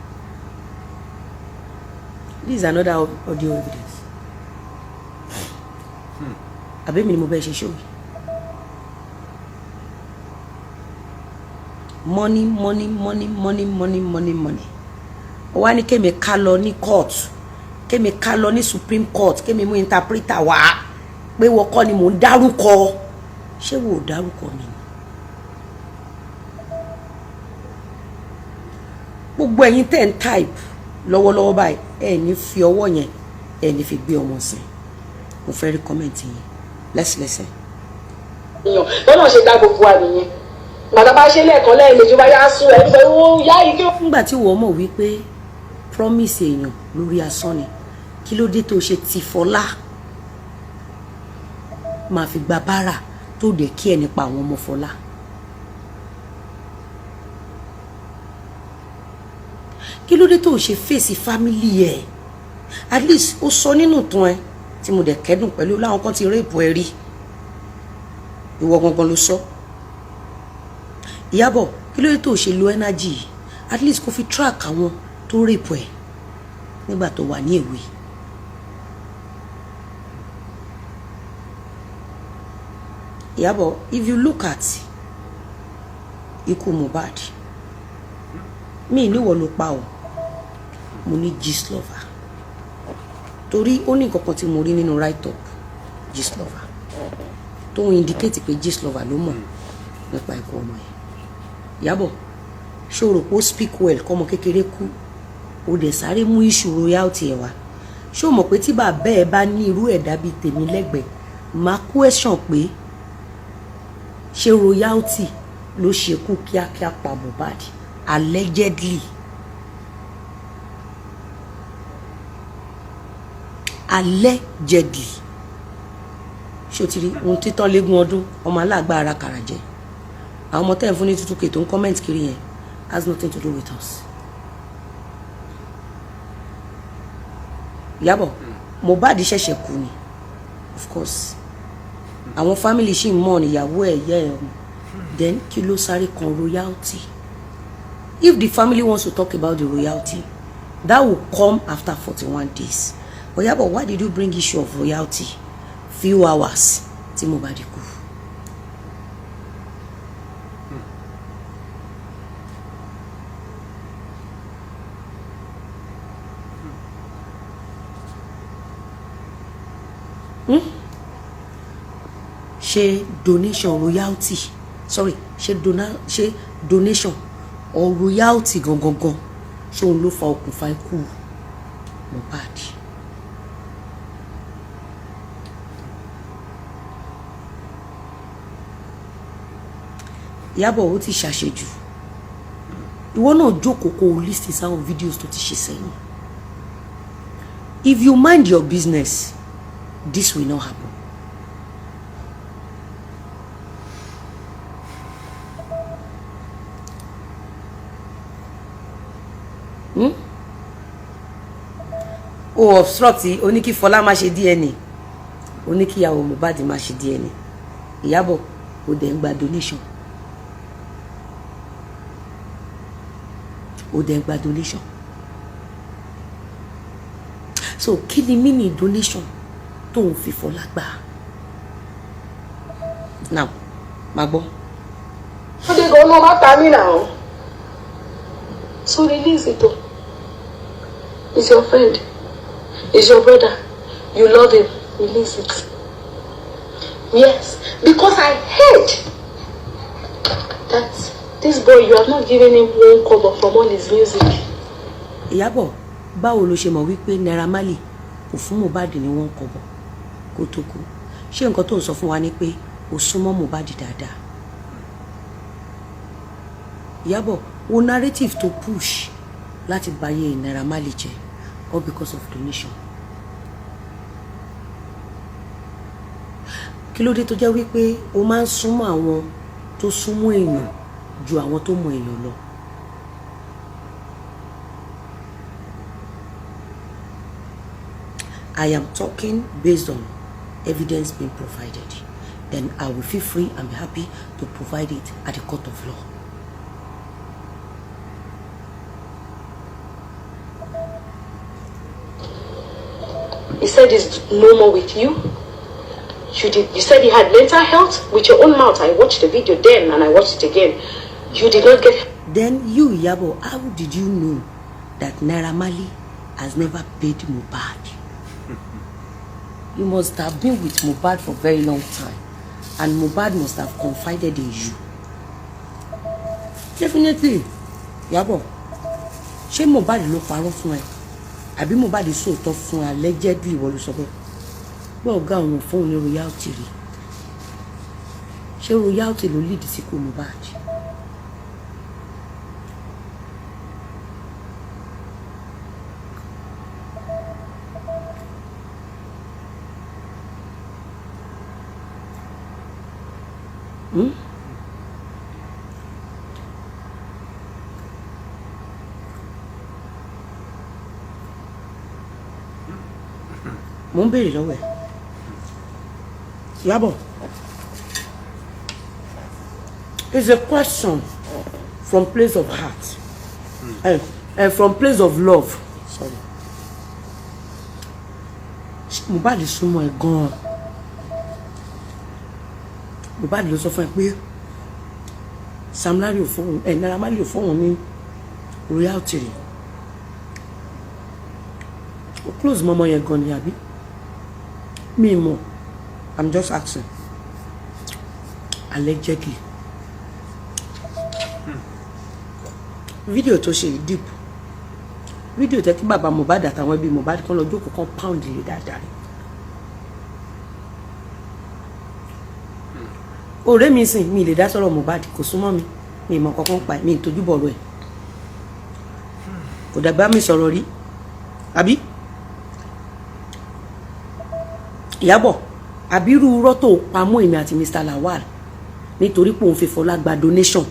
This is another audio evidence. Àbí mi ni mo bẹ́ẹ̀ ṣe ṣó yìí? Money, money, money, money, money, money, money. Ó wá ní kémi ká lọ ní court, kémi ká lọ ní Supreme Court, kémi mú interpreter wá pé wọ́n kọ́ ni mò ń dárúkọ. Ṣé wo ò dárúkọ mi ni? Gbogbo ẹ̀yin tẹ́ ń type lọ́wọ́lọ́wọ́ báyìí, ẹ ní fi ọwọ́ yẹn, ẹ ní fi gbé ọmọ sí. Mo fẹ́ rí comment yín lẹ́sìlẹ́sẹ̀. Èèyàn lọ́nà ṣe dá gbogbo wa nìyẹn. Gbàtà bá ṣe lẹ́ẹ̀kan, lẹ́ẹ̀mejì, bá yá sùn ẹ̀ ń bẹ ó yá ilé. Nígbà tí wọ́n mọ̀ wípé promise èèyàn lórí asán ni, kí ló dé tó ṣe ti Fọlá máa fi gba bára tó dẹ̀ kí ẹ nípa àwọn ọmọ Fọlá? Kí ló dé tó ṣe fèsì family ẹ̀? At least ó sọ nínú ìtàn ẹ tí mo dẹ̀ kẹ́dùn pẹ̀lú láwọn kan ti rape ẹ rí. Ìwọ gangan ló sọ. Ìyábọ̀, kí ló dé tó ṣe lo energy yìí, at least kó fi track àwọn tó rape ẹ nígbà tó wà ní èwe? Ìyábọ̀, if you look at ikú Mohbad, mi níwọ̀ ló pa ọ́, mo ní Gistlover, torí ó ní nǹkan kan tí mo rí nínú write up Gistlover tó ń indicate pé Gistlover ló mọ̀ nípa ikú ọmọ yẹn. Ìyábọ̀, ṣé o rò pé ó speak well kọ́mọ kékeré kú, o dẹ̀ sáré mú issue royalty ẹ̀ wá? Ṣé o mọ̀ pé tí bàbá ẹ bá ní irú ẹ̀dá bíi tèmi lẹ́gbẹ̀ẹ́, máa question pé ṣé royalty ló ṣekú kíákíá pa Mohbad, allegedly? Allegedly. Ṣé o ti rí ohun títọ́ légún ọdún ọmọ aláàgbá ara kàrà jẹ? Àwọn ọmọ tẹ́ ẹ̀ fún ní tútù kè tó ń comment kiri yẹn has nothing to do with us. Ìyábọ̀, Mohbad ṣẹ̀ṣẹ̀ kú ni. Of course, àwọn family ṣì ń mọ̀ níyàwó ẹ̀ yẹ ẹ̀ ọmọ. Then kí ló sáré kan royalty? If the family wants to talk about the royalty, that will come after 41 days. But Ìyábọ̀, why did you bring issue of royalty few hours tí Mohbad kú? Hmm? Ṣé donation royalty, sorry, ṣé donation or royalty gangan gan, ṣé òun ló fa okùnfà ikú Mohbad? Ìyábọ̀, ó ti ṣàṣejù. Ìwọ náà jókòó kó o listen sáwọn videos tó ti ṣe sẹ́yìn. If you mind your business, this will not happen. Hmm? O obstruct, oní kí Fọlá má ṣe DNA, oníkíyàwó Mohbad má ṣe DNA. Ìyábọ̀, ó dẹ̀ ń gba donation, ó dẹ̀ ń gba donation. So kí ni meaning donation tó ń fi Fọlá gbà now? Máa gbọ́. Ó dé gan náà, má ta mí náà. So release it o. He's your friend, he's your brother, you love him, release it. Yes, because I heard that this boy, you have not given him one kobo from all his music. Ìyábọ̀, báwo ló ṣe mọ̀ wípé Naira Marley kò fún Mohbad ní one kọ́bọ̀ kó tó kú? Ṣé nǹkan tó ń sọ fún wa ni pé o súnmọ́ Mohbad dáadáa? Ìyábọ̀, wo narrative tó push láti báyé Naira Marley jẹ́, all because of donation. Kí ló dé tó jẹ́ wípé o máa ń súnmọ́ àwọn tó súnmọ́ èèyàn ju àwọn tó mọ èèyàn lọ? I am talking based on evidence being provided. Then I will feel free and be happy to provide it at the court of law. He said he's no more with you. You did. You said he had mental health with your own mouth. I watched the video then and I watched it again. You did not get. Then you, Iyabo, how did you know that Naira Marley has never paid Mohbad? You must have been with Mohbad for a very long time, and Mohbad must have confided in you. Definitely, Iyabo, ṣé Mohbad ló parọ́ fún ẹ àbí Mohbad sòótọ́ fún ẹ? Allegedly, ìwọ ló sọ bẹ́ẹ̀ pé ọ̀gá òun fún òun ní royalty rí. Ṣé royalty ló lead sí kú Mohbad? Hmm? Mo ń béèrè lọ́wọ́ ẹ̀, Ìyábọ̀. It's a question from place of heart, from place of love, sorry. Mohbad súnmọ́ ẹ gan-an. Mohbad ló sọ fún ẹ pé Sam Larry ò fóun ẹ, Naira Marley ò fóun ní royalty rẹ̀. O close mọ́ ọmọ yẹn gan ni, àbí? Mi mọ̀, I'm just asking. Allegedly, fídíò tó ṣe yìí deep fídíò tẹ́ kí bàbá Mohbad àtàwọn ẹbí Mohbad kan lọ jókòó kan pound lè dáadáa rẹ̀. Ọ̀rẹ́ mi sìn mi lè dá sọ̀rọ̀ Mohbad, kò súnmọ́ mi, mi mọ̀ kankan pa ẹ̀, mi ì tójú bọ̀rọ̀ ẹ̀, kò dàgbà mi sọ̀rọ̀ rí. Àbí Ìyábọ̀, àbí irú irọ́ tó pamọ́ èmi àti Mr. Lawal nítorí pé òun fi Fọlá gba donation,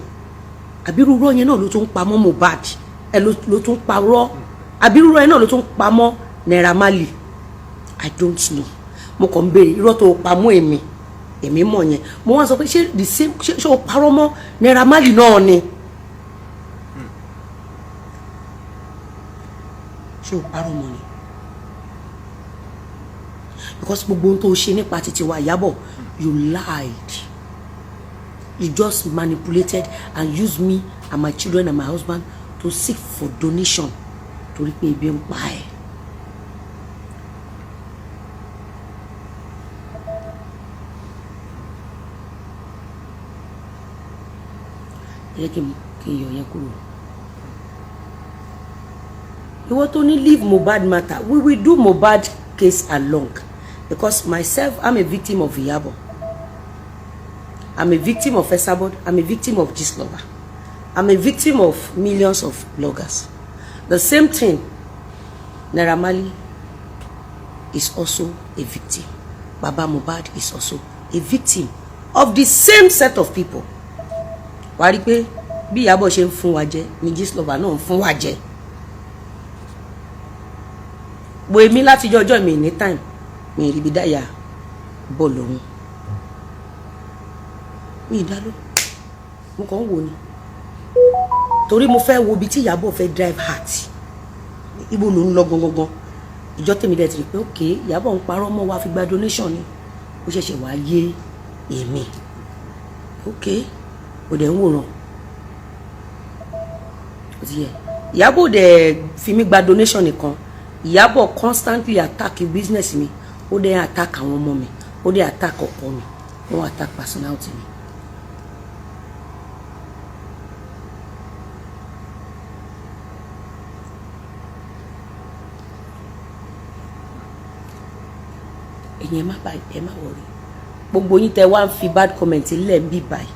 àbí irú irọ́ yẹn náà ló tún pamọ́ Mohbad ẹ, ló tún parọ́? Àbí irú irọ́ yẹn náà ló tún pamọ́ Naira Marley? I don't know, mo kàn ń béèrè. Irọ́ tó pamọ́ èmi, èmi mọ̀ yẹn. Mo wá sọ pé ṣé the same, ṣé o parọ́ mọ́ Naira Marley náà ni? Ṣé o parọ́ mọ́ ni? Because gbogbo ohun tó ṣe nípa títí wa, Ìyábọ̀, you lied. You just manipulated and used me and my children and my husband to seek for donation torí pé ebi ń pa ẹ́. Ẹ jẹ́ kí n yọ yẹn kúrò. Ìwọ tó ní leave Mohbad matter, we will do Mohbad case along, because myself, I'm a victim of Iyabo, I'm a victim of Esabod, I'm a victim of Gistlover, I'm a victim of millions of bloggers. The same thing, Naira Marley is also a victim. Baba Mohbad is also a victim of the same set of people. Wàá rí i pé bí Ìyábọ̀ ṣe ń fún wa jẹ ni Gistlover náà ń fún wa jẹ. Wo èmi, látijọ́ ọjọ́ mi ní time mi rí ibi dáyà bọ̀ lòun mi ìdá ló, mo kàn ń wò ni torí mo fẹ́ wo ibi tí Ìyábọ̀ fẹ́ drive heart, ibo ló ń lọ gangan. Ìjọ tèmi dẹ̀ ti rí pé ok, Ìyábọ̀ ń parọ́ mọ́ wa fi gba donation ni. Ó ṣẹ̀ṣẹ̀ wá yé èmi. Ok, ó dẹ̀ ń wòran, ó ti yẹ. Ìyábọ̀ dẹ̀ fi mí gba donation nìkan. Ìyábọ̀ constantly attack business mi, ó dẹ̀ attack àwọn ọmọ mi, ó dẹ̀ attack ọkọ mi, ó attack personality mi. Ẹ̀yin ẹ má bá ẹ má worry. Gbogbo yín tẹ wá ń fi bad comment lẹ̀ ń bí báyìí,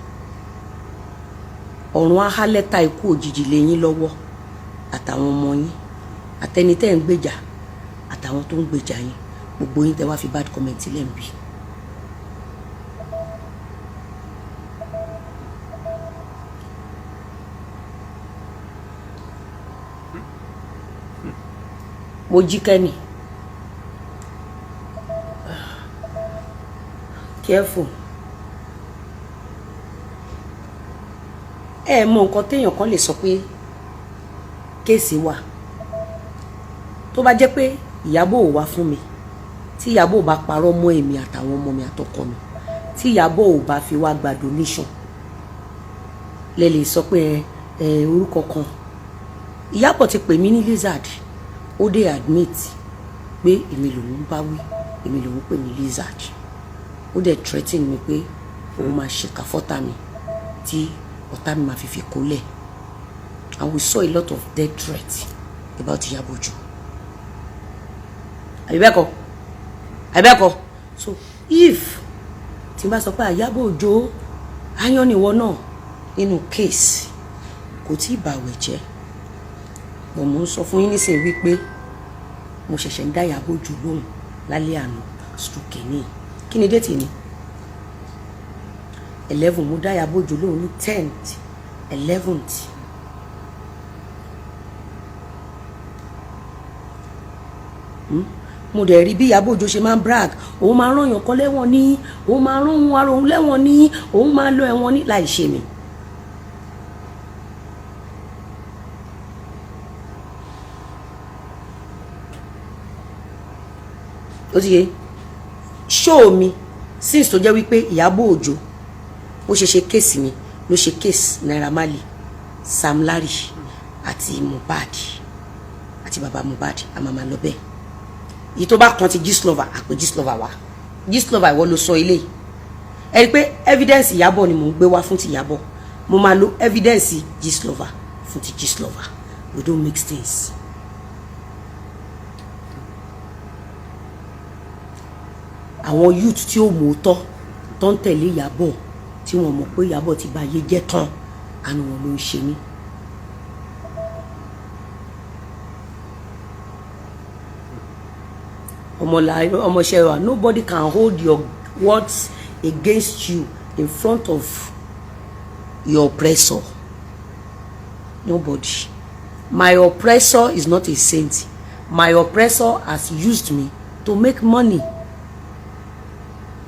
ọ̀run á lẹ́tà ikú òjijì lé yín lọ́wọ́, àtàwọn ọmọ yín, àtẹni tẹ́ ń gbèjà, àtàwọn tó ń gbèjà yín. Gbogbo yín tẹ wá fi bad comment lẹ̀ ń bí. Mo jí kẹ́ni, careful. Ẹ mọ nǹkan téèyàn kan lè sọ pé case wà. Tó bá jẹ́ pé Ìyábọ̀ ò wá fún mi, tí Ìyábọ̀ ò bá parọ́ mọ́ èmi àtàwọn ọmọ mi àtọkọ mi, tí Ìyábọ̀ ò bá fi wá gba donation, lẹ lè sọ pé ẹ orúkọ kan. Ìyábọ̀ ti pè mí ní lizard, ó dé admit pé èmi lòun bá wí, èmi lòun pè ní lizard. Ó dẹ̀ threaten mi pé òun máa ṣèkà fọ́tà mi tí ọ̀tá mi máa fi kólẹ̀. And we saw a lot of death threats about Ìyábọ̀ Òjó, àbí bẹ́ẹ̀ kọ́? Àbí bẹ́ẹ̀ kọ́? So if tí n bá sọ pé Ìyábọ̀ Òjó áyán nìwọ náà nínú case, kò tí ì bàwẹ̀ jẹ́ bọ̀. Mo ń sọ fún yín nísìnyí wípé mo ṣẹ̀ṣẹ̀ ń dá Ìyábọ̀ Òjó lóhùn lálẹ́ àná stroke ní. Kí ni date ni? 11. Mo dá Ìyábọ̀ Òjó lóhùn ní 10th, 11th. Mo dẹ̀ rí bí Ìyábọ̀ Òjó ṣe máa ń brag. Òun máa rán èèyàn kan lẹ́wọ̀n ní, òun máa rán òun ara òun lẹ́wọ̀n ní, òun máa lọ ẹ̀wọ̀n ní láì ṣe mi. Ó ti yé ṣóò mi. Since tó jẹ́ wípé Ìyábọ̀ Òjó ó ṣe ṣe case mi ló ṣe case Naira Marley, Sam Larry àti Mohbad àti bàbá Mohbad, a máa máa lọ bẹ́ẹ̀. Èyí tó bá kan ti Gistlover, àpè Gistlover wá. Gistlover, ìwọ ló sọ ilé. Ẹ rí i pé evidence Ìyábọ̀ ni mò ń gbé wá fún ti Ìyábọ̀. Mo máa lo evidence Gistlover fún ti Gistlover. We don't mix things. Àwọn youth tí ó mọ̀ tọ́ tó ń tẹ̀lé Ìyábọ̀, tí wọ́n mọ̀ pé Ìyábọ̀ ti bà ayé jẹ́ tán, àánú wọn ló ń ṣe mí. Ọmọọṣẹ́ wa, nobody can hold your words against you in front of your oppressor. Nobody. My oppressor is not a saint. My oppressor has used me to make money.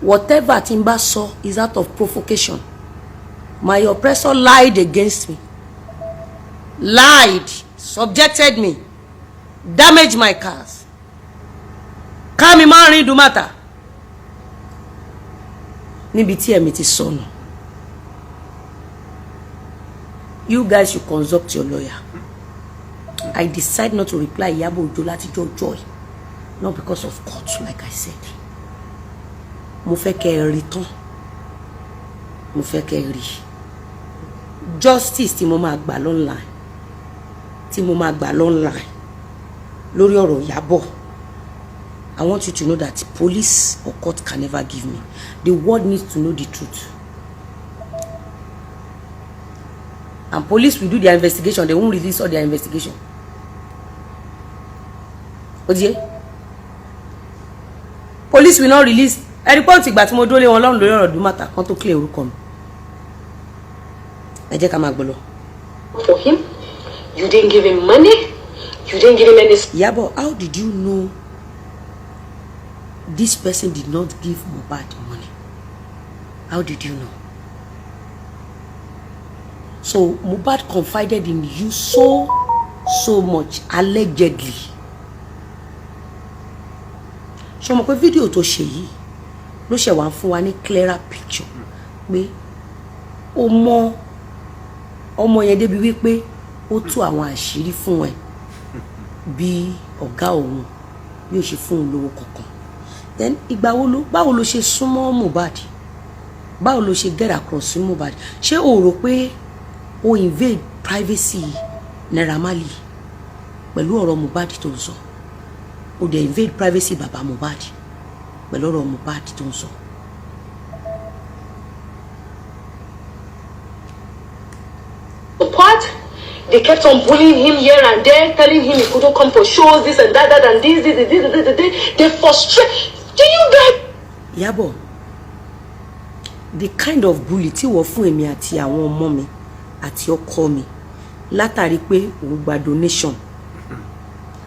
Whatever tí n bá sọ is out of provocation. My oppressor lied against me, lied, subjected me, damaged my cars, ká mi máa rìn dùmàtà níbi tí ẹ̀mí ti sọnù. You guys should consult your lawyer. I decide not to reply Iyabo Ojo látijọ́ joy, not because of court. Like I said, mo fẹ́ kẹ́ ẹ rí tán, mo fẹ́ kẹ́ ẹ rí justice tí mo máa gbà online, tí mo máa gbà online lórí ọ̀rọ̀ Ìyábọ̀. I want you to know that police or court can never give me. The world needs to know the truth, and police will do their investigation. They won't release all their investigation. Ó di yé, police will not release. Ẹni pọ́ǹtì ìgbà tí mo dólé wọn lọ́rùn lórí ọ̀rọ̀ Dùmàtà kan tó clear orúkọ mi. Ẹ jẹ́ ká máa gbọ́ lọ. For him, you didn't give him money, you didn't give him any. Ìyábọ̀, how did you know this person did not give Mohbad money? How did you know? So Mohbad confided in you so so much, allegedly. Ṣé o mọ̀ pé fídíò tó ṣe yìí ló ṣe wá ń fún wa ní clearer picture pé ó mọ ọmọ yẹn débi wípé ó tú àwọn àṣírí fún ẹ bí ọ̀gá òun bí ó ṣe fún un lówó kankan? Then ìgbà wo ló, báwo ló ṣe súnmọ́ Mohbad? Báwo ló ṣe get across sí Mohbad? Ṣé o rò pé o invade privacy Naira Marley pẹ̀lú ọ̀rọ̀ Mohbad tó ń sọ? O dẹ̀ invade privacy bàbá Mohbad pẹ̀lú ọ̀rọ̀ Mohbad tó ń sọ. Support. They kept on bullying him here and there, telling him he couldn't come for shows, this and that, that and this, this, this, this, this, this. They frustrate. Do you guys? Ìyábọ̀, the kind of bully tí wọ́n fún èmi àti àwọn ọmọ mi àti ọkọ mi látàrí pé òun gba donation,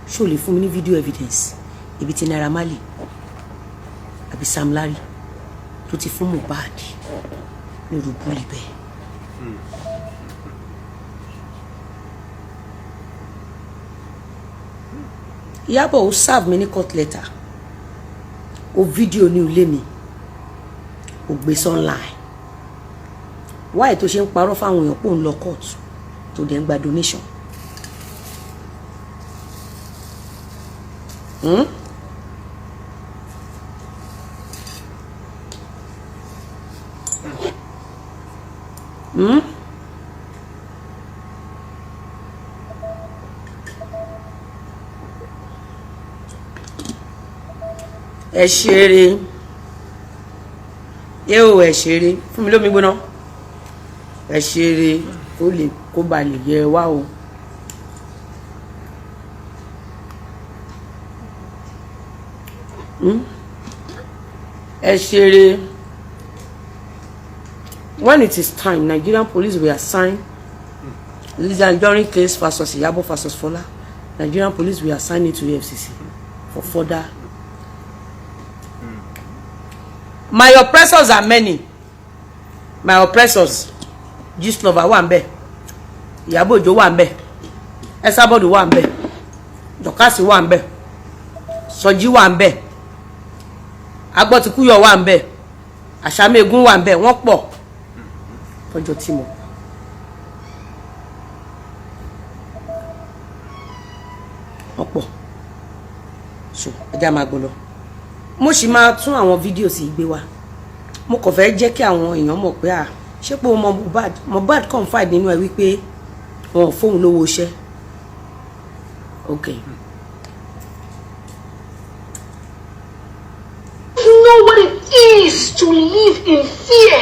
ṣó lè fún mi ní video evidence ibi tí Naira Marley àbí Sam Larry tó ti fún Mohbad ní irú bully bẹ́ẹ̀? Ìyábọ̀, ó serve mi ní court letter, ó fídíò ní ilé mi, ó gbé online. Why tó ṣe ń parọ́ fáwọn èèyàn pò ń lọ court, tó dẹ̀ ń gba donation? Hmm? Hmm? Ẹ ṣeré yóò, ẹ ṣeré fún mi lómi gbóná. Ẹ ṣeré kó lè kó ba lè yẹ wá o. Ẹ ṣeré. When it is time, Nigerian police will assign Lizzy Anjorin case versus Iyabo versus Fola. Nigerian police will assign it to EFCC for further. My oppressors are many. My oppressors, Gistlover wà ńbẹ̀, Ìyábọ̀ Òjó wà ńbẹ̀, Esabod wà ńbẹ̀, Dorcas wà ńbẹ̀, Sọjí wà ńbẹ̀, Agbọ́tikúyọ̀ wà ńbẹ̀, Àṣàmẹ́gun wà ńbẹ̀. Wọ́n pọ̀ tọ́jọ́ tí mo. Wọ́n pọ̀, so ẹ já máa gbọ́ lọ. Mo sì máa tún àwọn fídíò sí gbé wá. Mo kàn fẹ́ jẹ́ kí àwọn èèyàn mọ̀ pé à ṣé pé o mọ Mohbad. Mohbad confide nínú ẹ wípé wọn ò fóun lówó iṣẹ́. Okay. Know what it is to live in fear?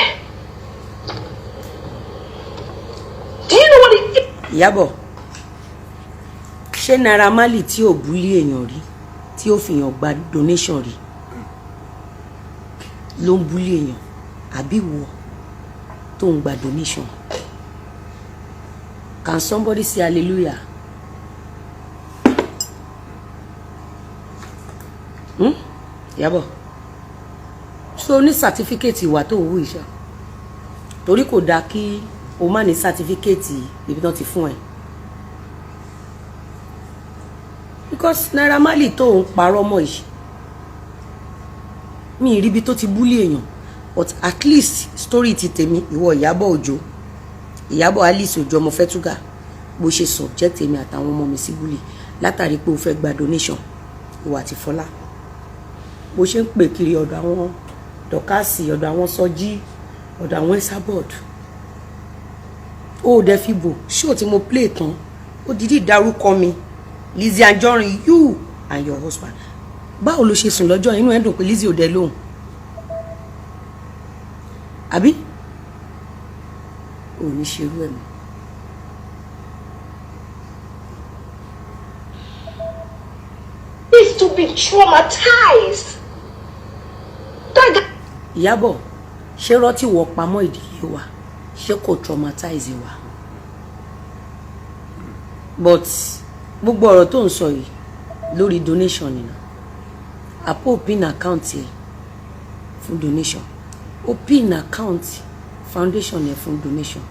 Do you know what it is? Ìyábọ̀, ṣé Naira Marley tí ò bully èèyàn rí, tí ó fi hàn gba donation rí, ló ń bully èèyàn, àbí wọ tó ń gba donation? Can somebody say hallelujah? Hmm? Ìyábọ̀, so ní certificate ìwà tó ń wù ìṣá, torí kò dáa kí o má ní certificate ibi tán ti fún ẹ, because Naira Marley tó ń parọ́ mọ́ yìí, mi ì ríbi tó ti bully èèyàn, but at least story ti tèmi, ìwọ Ìyábọ̀ Òjó, Ìyábọ̀ Alice Òjó ọmọ Fẹ́túgà, bó ṣe subject èmi àtàwọn ọmọ mi sí bully látàrí pé o fẹ́ gba donation, ìwọ àti Fọlá, bó ṣe ń pè kiri ọ̀dọ̀ àwọn Dorcas, ọ̀dọ̀ àwọn Sọjí, ọ̀dọ̀ àwọn Esabod, ó dẹ̀ fi bò ṣó tí mo play tán, ó dídí dárúkọ mi, Lizzy Anjorin, you and your husband. Báwo ló ṣe sùn lọ́jọ́? Inú ẹ̀ dùn pé Lizzy ò dẹ lóhùn, àbí ò ní ṣerú ẹ̀ mọ́? Is to be traumatized. That guy Ìyábọ̀, ṣé rọ́tì wọ pamọ́ ìdílé wa, ṣé kò traumatize wa? But gbogbo ọ̀rọ̀ tó ń sọ yìí lórí donation nìyẹn. Àpò open account ẹ fún donation, open account foundation ẹ fún donation.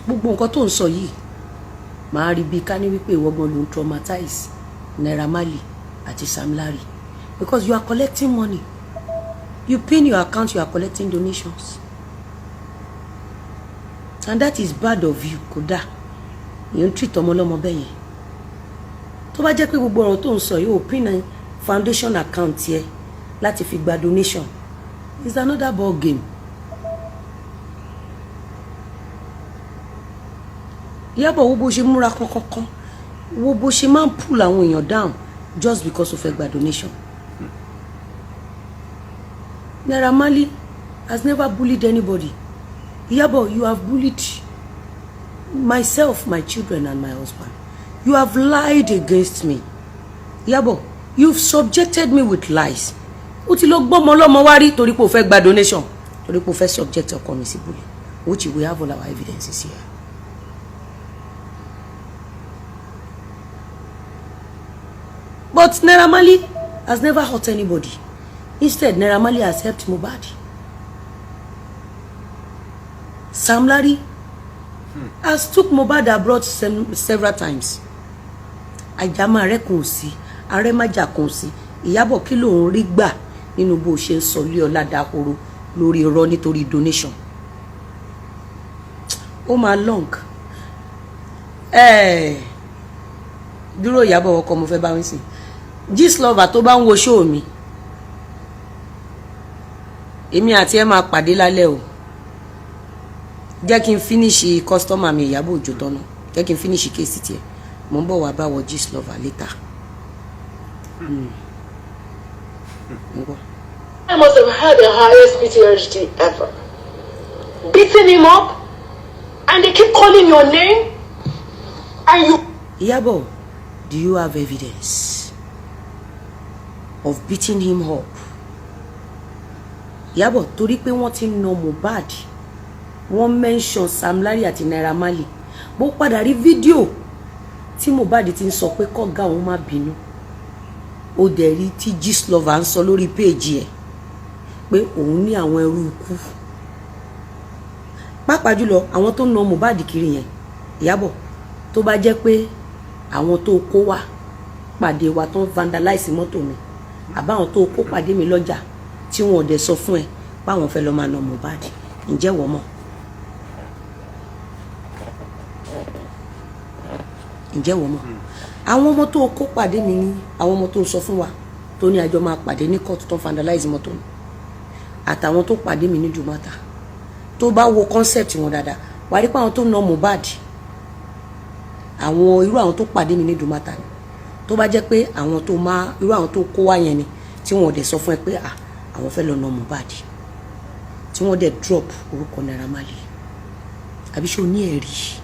Gbogbo nǹkan tó ń sọ yìí, màá rí bí ká ní wípé ìwọ gan ló ń traumatize Naira Marley àti Sam Larry, because you are collecting money. You pin your account, you are collecting donations, and that is bad of you. Kódà èèyàn ń treat ọmọ ọlọ́mọ bẹ́ẹ̀ yẹn. Tó bá jẹ́ pé gbogbo ọ̀rọ̀ tó ń sọ yìí, open foundation account yẹ láti fi gba donation is another ball game. Ìyábọ̀, wo bó ṣe múra kankankan, wo bó ṣe máa ń pull àwọn èèyàn down just because o fẹ́ gba donation. Naira Marley has never bullied anybody. Ìyábọ̀, you have bullied myself, my children and my husband. You have lied against me. Ìyábọ̀, you've subjected me with lies. Ó ti lọ gbọ́mọ ọlọ́mọ wá rí torí pé o fẹ́ gba donation, torí pé o fẹ́ subject ọkọ mi sí bully, which we have all our evidences here. But Naira Marley has never hurt anybody. Instead, Naira Marley has helped Mohbad. Sam Larry has took Mohbad abroad several times. Àjàmá rẹ̀ kò sí. Arẹ́májà kan sí. Ìyábọ̀, kí ló ń rí gbà nínú bó ṣe ń sọ lé ọlá dahoro lórí irọ́ nítorí donation? Ó máa long. Dúró, Ìyábọ̀, ọkọ mo fẹ́ bá wí sí. Gistlover tó bá ń wo show mi, èmi àti ẹ máa pàdé lálẹ́ o. Jẹ́ kí n finish customer mi, Ìyábọ̀ Òjó tọ́nà. Jẹ́ kí n finish case tiẹ̀. Mo ń bọ̀ wá báwọ̀ Gistlover later. Ń gbọ́. I must have had the highest PTSD ever. Beating him up, and they keep calling your name, and you. Ìyábọ̀, do you have evidence of beating him up? Ìyábọ̀, torí pé wọ́n ti ń na Mohbad, wọ́n mention Sam Larry àti Naira Marley. Bó padà rí fídíò tí Mohbad ti ń sọ pé kọ́gá òun má bínú, ó dẹ̀ rí tí Gistlover ń sọ lórí péèjì ẹ̀ pé òun ní àwọn ẹrú ikú, pàápàá jùlọ àwọn tó ń na Mohbad kiri yẹn. Ìyábọ̀, tó bá jẹ́ pé àwọn tó kó wá pàdé wa tó ń vandalize mọ́tò mi, àbáwọn tó kó pàdé mi lọ́jà tí wọn ò dẹ̀ sọ fún ẹ páwọn fẹ́ lọ máa na Mohbad, ǹjẹ́ wọ́n mọ̀? Ǹjẹ́ wọ́n mọ̀ àwọn ọmọ tó kó pàdé mi ní, àwọn ọmọ tó sọ fún wa tó ní àjọ máa pàdé ní court tó ń vandalize mọ́tò mi, àtàwọn tó pàdé mi ní Jùmọ̀tà? Tó bá wo concept wọn dáadáa, wàá rí pé àwọn tó na Mohbad, àwọn irú àwọn tó pàdé mi ní Jùmọ̀tà ni. Tó bá jẹ́ pé àwọn tó máa irú àwọn tó kó wá yẹn ni tí wọn ò dẹ̀ sọ fún ẹ pé à àwọn fẹ́ lọ na Mohbad, tí wọ́n dẹ̀ drop orúkọ Naira Marley, àbí ṣé o ní ẹ̀rí?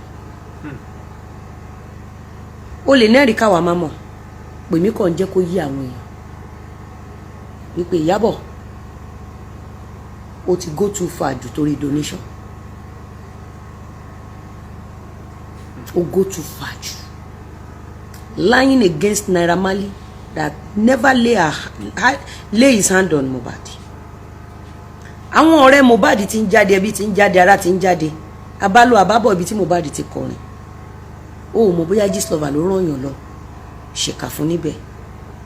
O lè nẹ́rìí káwa má mọ̀. Pèmí kàn ń jẹ́ kó yí àwọn èèyàn wípé Ìyábọ̀, o ti go too far jù torí donation. O go too far jù lying against Naira Marley that never lay his hand on Mohbad. Àwọn ọ̀rẹ́ Mohbad ti ń jáde, ẹbí ti ń jáde, ara ti ń jáde, abálò àbábọ̀ ibi tí Mohbad ti kọrin. O ò mọ̀ bóyá Gistlover ló ràn yàn lọ ṣèkà fún níbẹ̀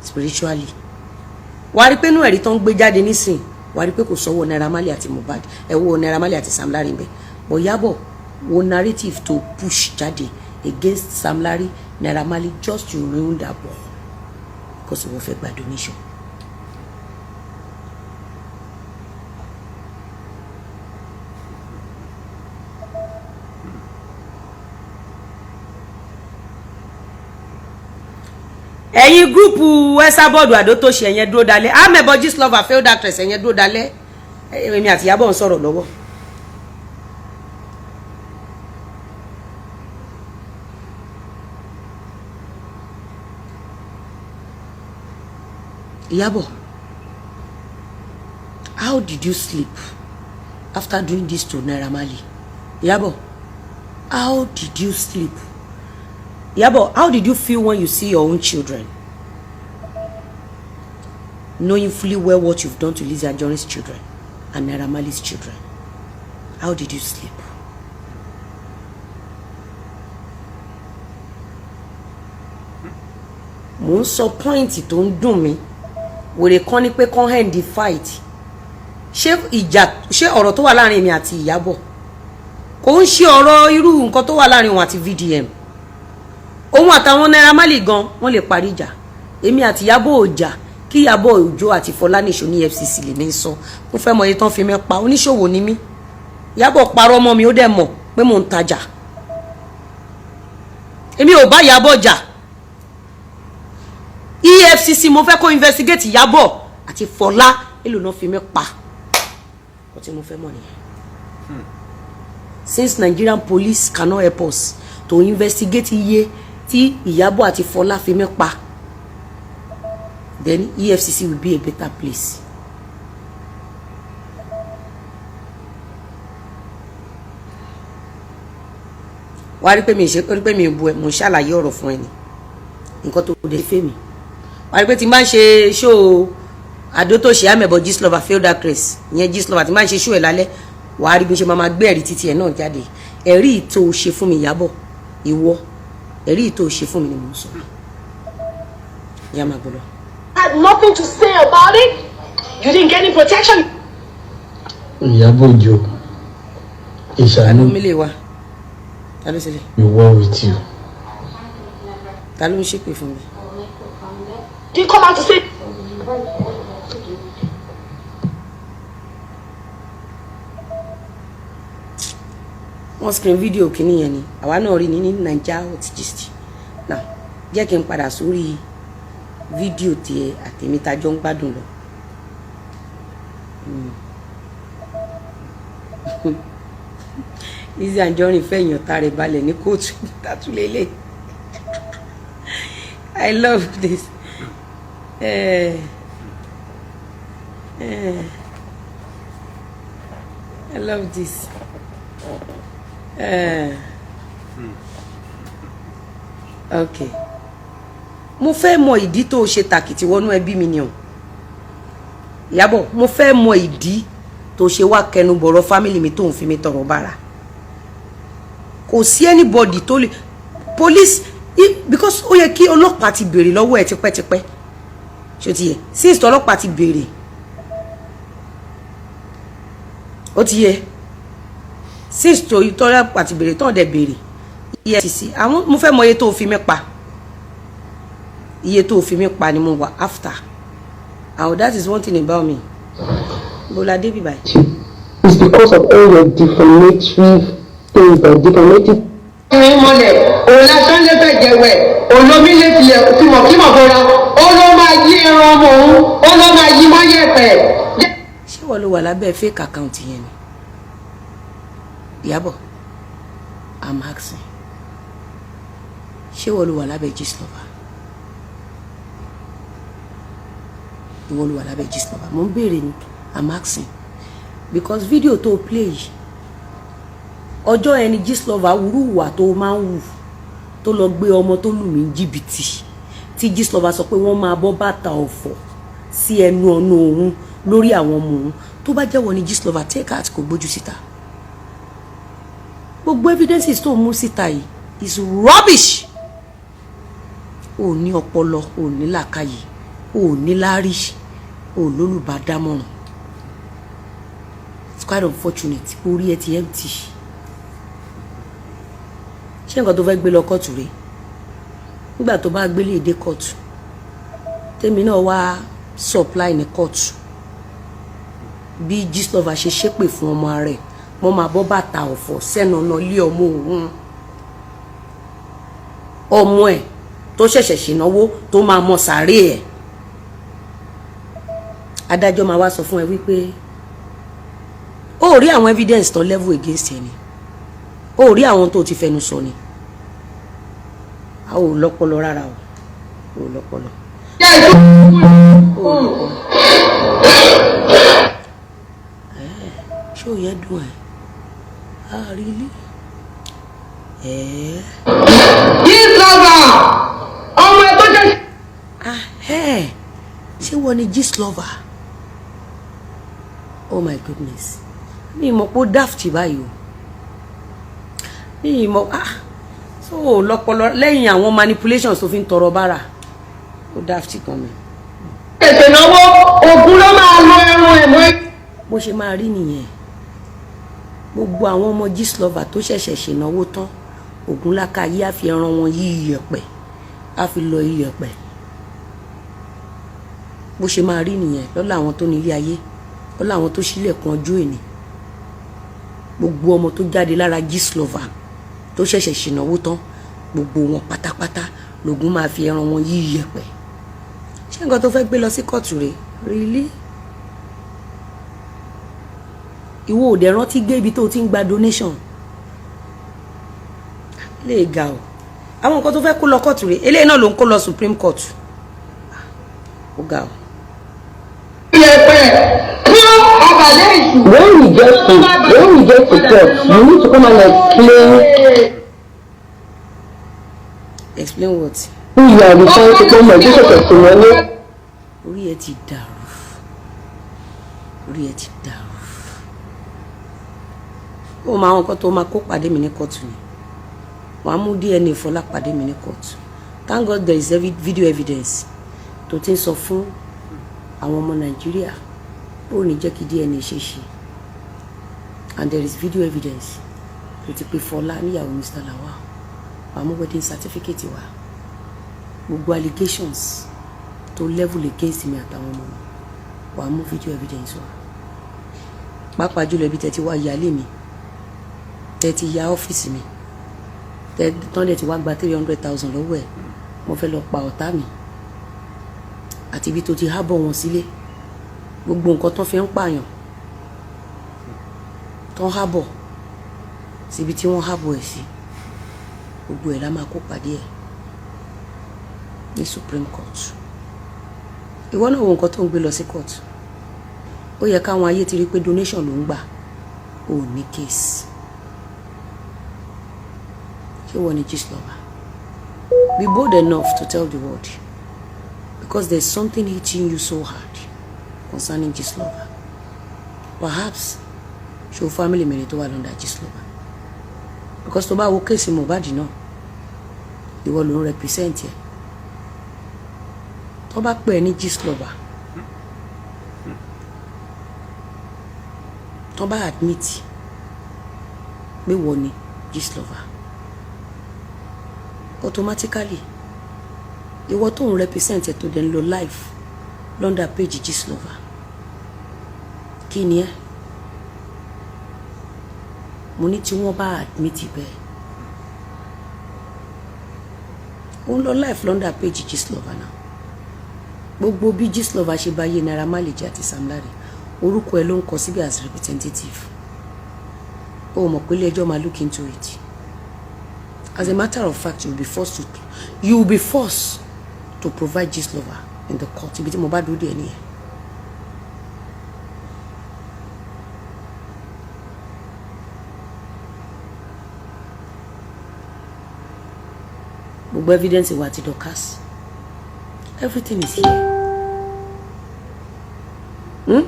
spiritually. Wàá rí pé inú ẹ̀rí tó ń gbé jáde nísìn, wàá rí pé kò sọ́wọ́ Naira Marley àti Mohbad, ẹ̀ wo Naira Marley àti Sam Larry ńbẹ̀. But Ìyábọ̀, wo narrative to push jáde against Sam Larry, Naira Marley, just to ruin that boy because wọ́n fẹ́ gba donation. Ẹ̀yin group Esabod Àdótòṣe, ẹ̀yẹn dúró dalẹ̀. Amẹ̀bọ Gistlover, failed actress, ẹ̀yẹn dúró dalẹ̀. Èmi àti Ìyábọ̀ ń sọ̀rọ̀ lọ́wọ́. Ìyábọ̀, how did you sleep after doing this to Naira Marley? Ìyábọ̀, how did you sleep? Ìyábọ̀, how did you feel when you see your own children, knowing fully well what you've done to Lizzy Anjorin's children and Naira Marley's children? How did you sleep? Mo ń sọ point tó ń dùn mí. Wèrè kan ní pé kán end the fight. Ṣé ìjà, ṣé ọ̀rọ̀ tó wà láàrin èmi àti Ìyábọ̀ kò ń ṣe ọ̀rọ̀ irú nǹkan tó wà láàrin òun àti VDM, òun àtàwọn Naira Marley gan, wọ́n lè parí ìjà. Èmi àti Ìyábọ̀ ò jà. Kí Ìyábọ̀ Òjó àti Fọlá nìṣó ní EFCC lèmi ń sọ. Mo fẹ́ mọ iye tán fi mí pa. Oníṣòwò ni mí. Ìyábọ̀ parọ́ mọ́ mi, ó dẹ̀ mọ̀ pé mò ń tajà. Èmi ò bá Ìyábọ̀ jà. EFCC mo fẹ́ kó investigate Ìyábọ̀ àti Fọlá. Èlò náà fi mí pa? Kò tí mo fẹ́ mọ̀ nìyẹn. Since Nigerian police cannot help us to investigate iye tí Ìyábọ̀ àti Fọlá fi mí pa, then EFCC will be a better place. Wàá rí pé mi ṣe rí pé mi bu ẹ, mo ń ṣàlàyé ọ̀rọ̀ fún ẹ ní nǹkan tó dé fẹ́ mi. Wàá rí pé tí n bá ń ṣe show Àdótòṣe, Amẹ̀bọ̀ Gistlover, failed actress ìyẹn, Gistlover, tí n bá ń ṣe show ẹ̀ lálẹ́, wàá rí bí n ṣe máa gbé ẹ̀rí títí ẹ̀ náà jáde. Ẹ̀rí tó ṣe fún mi, Ìyábọ̀, ìwọ, ẹ̀rí tó ṣe fún mi ni mò ń sọ. Ìyá, máa gbọ́ lọ. Had nothing to say about it. You didn't get any protection. Ìyábọ̀ Òjó, ìṣàánú. Omi lè wa, ta ló ṣẹlẹ̀? Be well with you. Ta ló ń ṣépè fún mi? Didn't come out to say Wọ́n screen video kìíní yẹn ni àwa náà rí ní Naija Hot Gist. Now, jẹ́ kí n padà sórí fídíò tiẹ̀ àtẹ̀mí tá a jọ ń gbádùn lọ. Lizzy Anjorin fẹ̀yìn ọ̀tá rẹ̀ balẹ̀ ní kóòtù tàtúlélẹ̀. I love this. I love this. Okay, mo fẹ́ mọ ìdí tó o ṣe tàkìtì wọnú ẹbí mi ni o, Ìyábọ̀. Mo fẹ́ mọ ìdí tó ṣe wá kẹnu bọ̀rọ̀ family mi, tó ń fi mi tọrọ bára. Kò sí anybody tó lè police because ó yẹ kí ọlọ́pàá ti béèrè lọ́wọ́ ẹ̀ tipẹ́tipẹ́. Ṣó ti yẹ? Since ọlọ́pàá ti béèrè, ó ti yẹ. Since tó tọ́lọ́pàá ti béèrè tán dẹ̀ béèrè EFCC àwọn, mo fẹ́ mọ iye tó fi mí pa. Iye tó fi mí pa ni mo wà after, and that is one thing about me. Bọ́lá débi báyìí. It's because of all your defamatory things, the defamatory Ìrìn mọ́lẹ̀ òun lásán lè fẹ́ jẹ̀wẹ̀ olómi lè tilẹ̀ tìmọ̀kímọ̀ bọ́ra, ó ló máa yí ẹran ọmọ òun, ó ló máa yí mọ́yẹ̀pẹ̀. Ṣé wọ́n ló wà lábẹ́ fake account yẹn ni, Ìyábọ̀? I'm asking, ṣé wọ́n ló wà lábẹ́ Gistlover? Ìwọ ló wà lábẹ́ Gistlover? Mo ń béèrè ni. I'm asking because video tó play yìí, ọjọ́ ẹni Gistlover wúrú ìwà tó máa ń wù, tó lọ gbé ọmọ tó lù mí ní jìbìtì, tí Gistlover sọ pé wọ́n máa bọ́ bàtà ọ̀fọ̀ sí ẹnu ọ̀nà òun lórí àwọn ọmọ òun. Tó bá jẹ́wọ́ ni Gistlover take out, kò gbójú síta. Gbogbo evidences tó mú síta yìí is rubbish. Ò ní ọpọlọ, ò ní làákàyè, ò ní láárí, ò lólùbádámọ̀ràn. It's quite unfortunate, orí ẹ ti empty. Ṣé nǹkan tó fẹ́ gbé lọ kóòtù rèé? Nígbà tó bá gbélé èdè kóòtù, tèmi náà wá supply ní kóòtù bí Gistlover ṣe ṣépè fún ọmọ rẹ̀, wọ́n máa bọ́ bàtà ọ̀fọ̀ sẹ́nu ọ̀nà ilé ọmọ òun, ọmọ ẹ̀ tó ṣẹ̀ṣẹ̀ ṣìnáwó, tó máa mọ sàárè ẹ̀. Adájọ́ máa wá sọ fún ẹ wípé ó rí àwọn evidence tó level against ẹ ni, ó rí àwọn tó ti fẹnu sọ ni. A ò lọ́pọlọ rárá o, ò lọ́pọlọ, ò lọ́pọlọ. Ṣé ò yẹ dùn ẹ? Ah, really? Ẹ. Gistlover ọmọ ẹ tó ṣe. Ah, ẹ ṣé wọ́n ní Gistlover? Oh my goodness, mi mọ̀ pé ó daft báyìí o. Mi mọ̀. Ah, so lọ́pọlọ lẹ́yìn àwọn manipulations tó fi ń tọrọ bára, ó daft gan mi. Tètè náwó ògùn ló máa lo ẹrun ẹ̀ mọ́. Bó ṣe máa rí nìyẹn. Gbogbo àwọn ọmọ Gistlover tó ṣẹ̀ṣẹ̀ ṣènáwó tán, Ògúnláka yìí á fi ẹran wọn yí iyẹ̀pẹ̀, á fi lọ iyẹ̀pẹ̀. Bó ṣe máa rí nìyẹn lọ́lá àwọn tó ní ilé ayé, lọ́lá àwọn tó ṣílẹ̀kùn ọjọ́ èní. Gbogbo ọmọ tó jáde lára Gistlover tó ṣẹ̀ṣẹ̀ ṣènáwó tán, gbogbo wọn pátápátá lògùn máa fi ẹran wọn yí iyẹ̀pẹ̀. Ṣé nǹkan tó fẹ́ gbé lọ sí kóòtù rèé? Really? Ìwọ ò dẹ̀ rántí gbé ibi tó o ti ń gba donation lè ga o. Àwọn nǹkan tó fẹ́ kó lọ kóòtù rèé, eléyìí náà ló ń kó lọ Supreme Court. Ó ga o. Iyẹ̀pẹ̀ fún abalẹ̀ ìṣù. When we get to court, you need to come and explain Explain what? who you are referring to pé ọmọ ẹ̀ tó ṣẹ̀ṣẹ̀ ṣènáwó. Orí ẹ ti dàrú, orí ẹ ti dàrú. Ó máa àwọn nǹkan tó máa kó pàdé mi ní kóòtù ni wàá mú DNA Fọlá pàdé mi ní kóòtù. Thank God there is video evidence. Tó ti ń sọ fún àwọn ọmọ Nàìjíríà ó ní jẹ́ kí DNA ṣe ṣe, and there is video evidence tó ti pé Fọlá níyàwó Mr. Lawal. Wàá mú wedding certificate wá. Gbogbo allegations tó level against mi àtàwọn ọmọ mi, wàá mú video evidence wá, pàápàá jùlọ ibi tẹ́ ti wá yálé mi, tẹ́ ti ya ọ́fíìsì mi, tẹ́ tán dẹ̀ ti wá gba 300,000 lọ́wọ́ ẹ̀. Mo fẹ́ lọ pa ọ̀tá mi àti ibi tó ti hábọ̀ wọn sílé, gbogbo nǹkan tó fi ń pààyàn tó ń hábọ̀ síbi tí wọ́n hábọ̀ ẹ̀ sí, gbogbo ẹ̀ la máa kó pàdé ẹ̀ ní Supreme Court. Ìwọ náà wo nǹkan tó ń gbé lọ sí court. Ó yẹ káwọn ayé ti rí pé donation ló ń gbà, ò ní case. Ṣé wọ́n ní Gistlover? Be bold enough to tell the world, because there's something hitting you so hard concerning Gistlover. Perhaps ṣo family mẹ́rin tó wà lọ́ndà Gistlover, because tó bá wo case Mohbad náà, ìwọ ló ń represent ẹ̀. Tó bá pè é ní Gistlover, tó bá admit pé wọ́n ní Gistlover, automatically ìwọ tó ń represent ẹ̀, tó dẹ̀ ń lo live lọ́ndà page Gistlover, kí ni ẹ́? Mo ní tí wọ́n bá admit bẹ́ẹ̀, ó ń lọ live lọ́ndà page Gistlover náà. Gbogbo bí Gistlover ṣe bá yé Naira Marley jẹ́ àti Sam Larry, orúkọ ẹ ló ń kọ síbi as representative. Ó mọ̀ pé ilé ẹjọ́ máa look into it. As a matter of fact, you will be forced to provide Gistlover in the court. Ibi tí mo bá dúró dé ẹ nìyẹn. Gbogbo evidence wa ti Dorcas, everything is here. Hmm?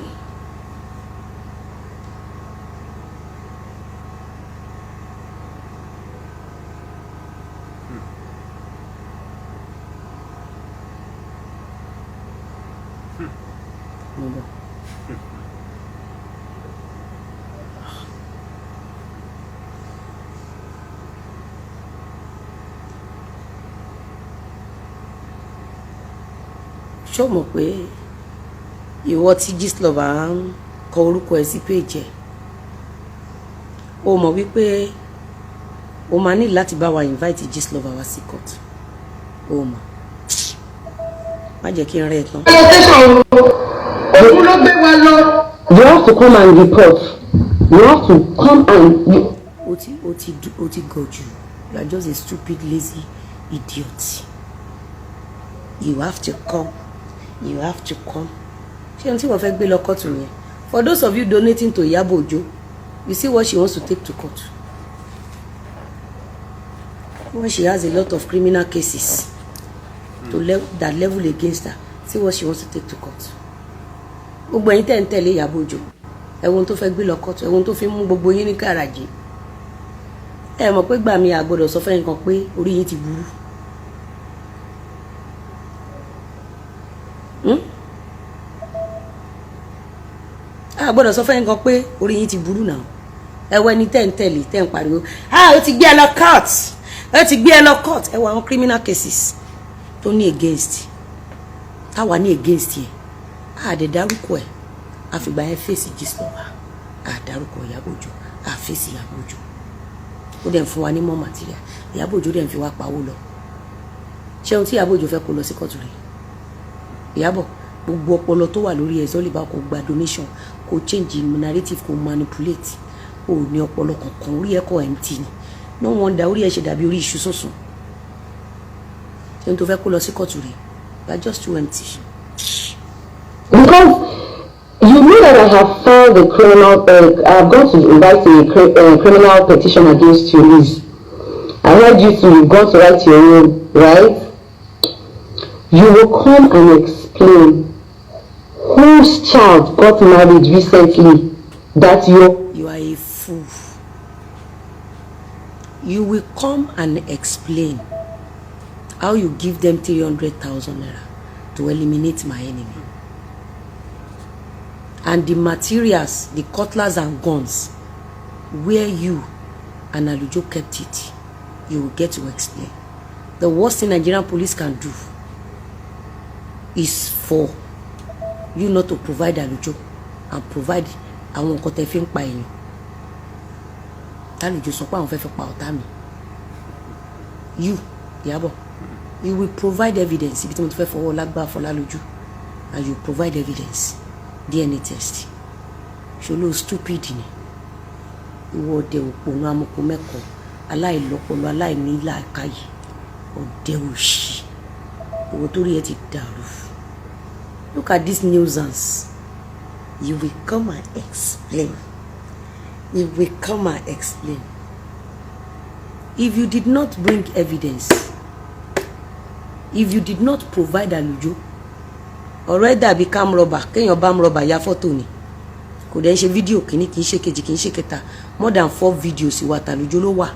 Mo bọ̀. Ṣó mọ̀ pé ìwọ tí Gistlover ń kọ orúkọ ẹ sí page ẹ, o mọ̀ wípé o máa ní láti bá wa invite Gistlover wá sí court? O mọ̀, má jẹ́ kí n rẹ́ ẹ tán. Lọ station òun ló gbé wa lọ. You have to come and report. You have to come and you, O ti gọ̀ jù. You are just a stupid, lazy idiot. You have to come, you have to come. Ṣé ohun tí wọ́n fẹ́ gbé lọ kóòtù nìyẹn? For those of you donating to Iyabo Ojo, you see what she wants to take to court when she has a lot of criminal cases to le that level against her. See what she wants to take to court. Gbogbo ẹ̀yin tẹ́ ń tẹ̀lé Iyabo Ojo, ẹ̀wọ̀n tó fẹ́ gbé lọ kóòtù, ẹ̀wọ̀n tó fi mú gbogbo yín ní kàràjì. Ẹ mọ̀ pé gbà mí àgbọ́dọ̀ sọ fẹ́yìn kan pé orí yín ti burú. Hmm? A gbọ́dọ̀ sọ fẹ́yìn kan pé orí yín ti burú náà. Ẹ wọ ẹni tẹ́ ń tẹ̀lé, tẹ́ ń pariwo, "Ah, ó ti gbé ẹ lọ court, ó ti gbé ẹ lọ court." Ẹ wọ àwọn criminal cases tó ní against, táwa ní against yẹ, a dẹ̀ dárúkọ ẹ̀. Àfìgbà yẹn fèsì Gistlover, a dárúkọ Ìyábọ̀ Òjó, a fèsì Ìyábọ̀ Òjó. Ó dẹ̀ ń fún wa ní more material. Ìyábọ̀ Òjó dẹ̀ ń fi wá pawó lọ. Ṣé ohun tí Ìyábọ̀ Òjó fẹ́ kó lọ sí kóòtù rẹ̀? Ìyábọ̀, gbogbo ọpọlọ tó wà lórí ẹ̀ sọ́lì bá kó gba donation, kó change narrative, kó manipulate. Ò ní ọpọlọ kankan, orí ẹ̀ kọ́ empty ni. No wonder orí ẹ̀ ṣe dàbí orí iṣu sùnsùn. Ṣé ohun tó fẹ́ kó lọ sí kóòtù rẹ̀? You are just too empty. Because you know that I have filed a criminal, I've gone to invite a criminal petition against you, Liz. I heard you to, you've gone to write your own, right? You will come and explain whose child got married recently that you You are a fool. You will come and explain how you give them 300,000 naira. to eliminate my enemy. And the materials, the cutlass and guns, where you and Alujo kept it, you will get to explain. The worst thing Nigerian police can do is for you not to provide Alujo and provide àwọn nǹkan tẹ́ fi ń pa èèyàn. Tálùjọ sọ pé àwọn fẹ́ fi pa ọ̀tá mi. You, Ìyábọ̀, you will provide evidence ibi tí mo ti fẹ́ fọwọ́ lágbá Fọlá lójú, and you provide evidence, DNA test. Ṣoló stupid ni ìwọ, ọdẹ òpònú amoko mẹ́kọ̀ọ́, aláìlọ́pọlọ, aláìnílàákàyè, ọdẹ òṣì, ìwọ tó rí ẹ ti dàrú. Look at this nuisance. You will come and explain. You will come and explain. If you did not bring evidence, if you did not provide àlùjọ, ọ̀rọ̀ ẹ̀ dàbí camrubber, kéèyàn bá amrubber ya fọ́tò ni. Kò dẹ̀ ń ṣe fídíò kìíní, kì í ṣe kejì, kì í ṣe kẹta. More than four videos ìwà àtàlùjọ ló wà.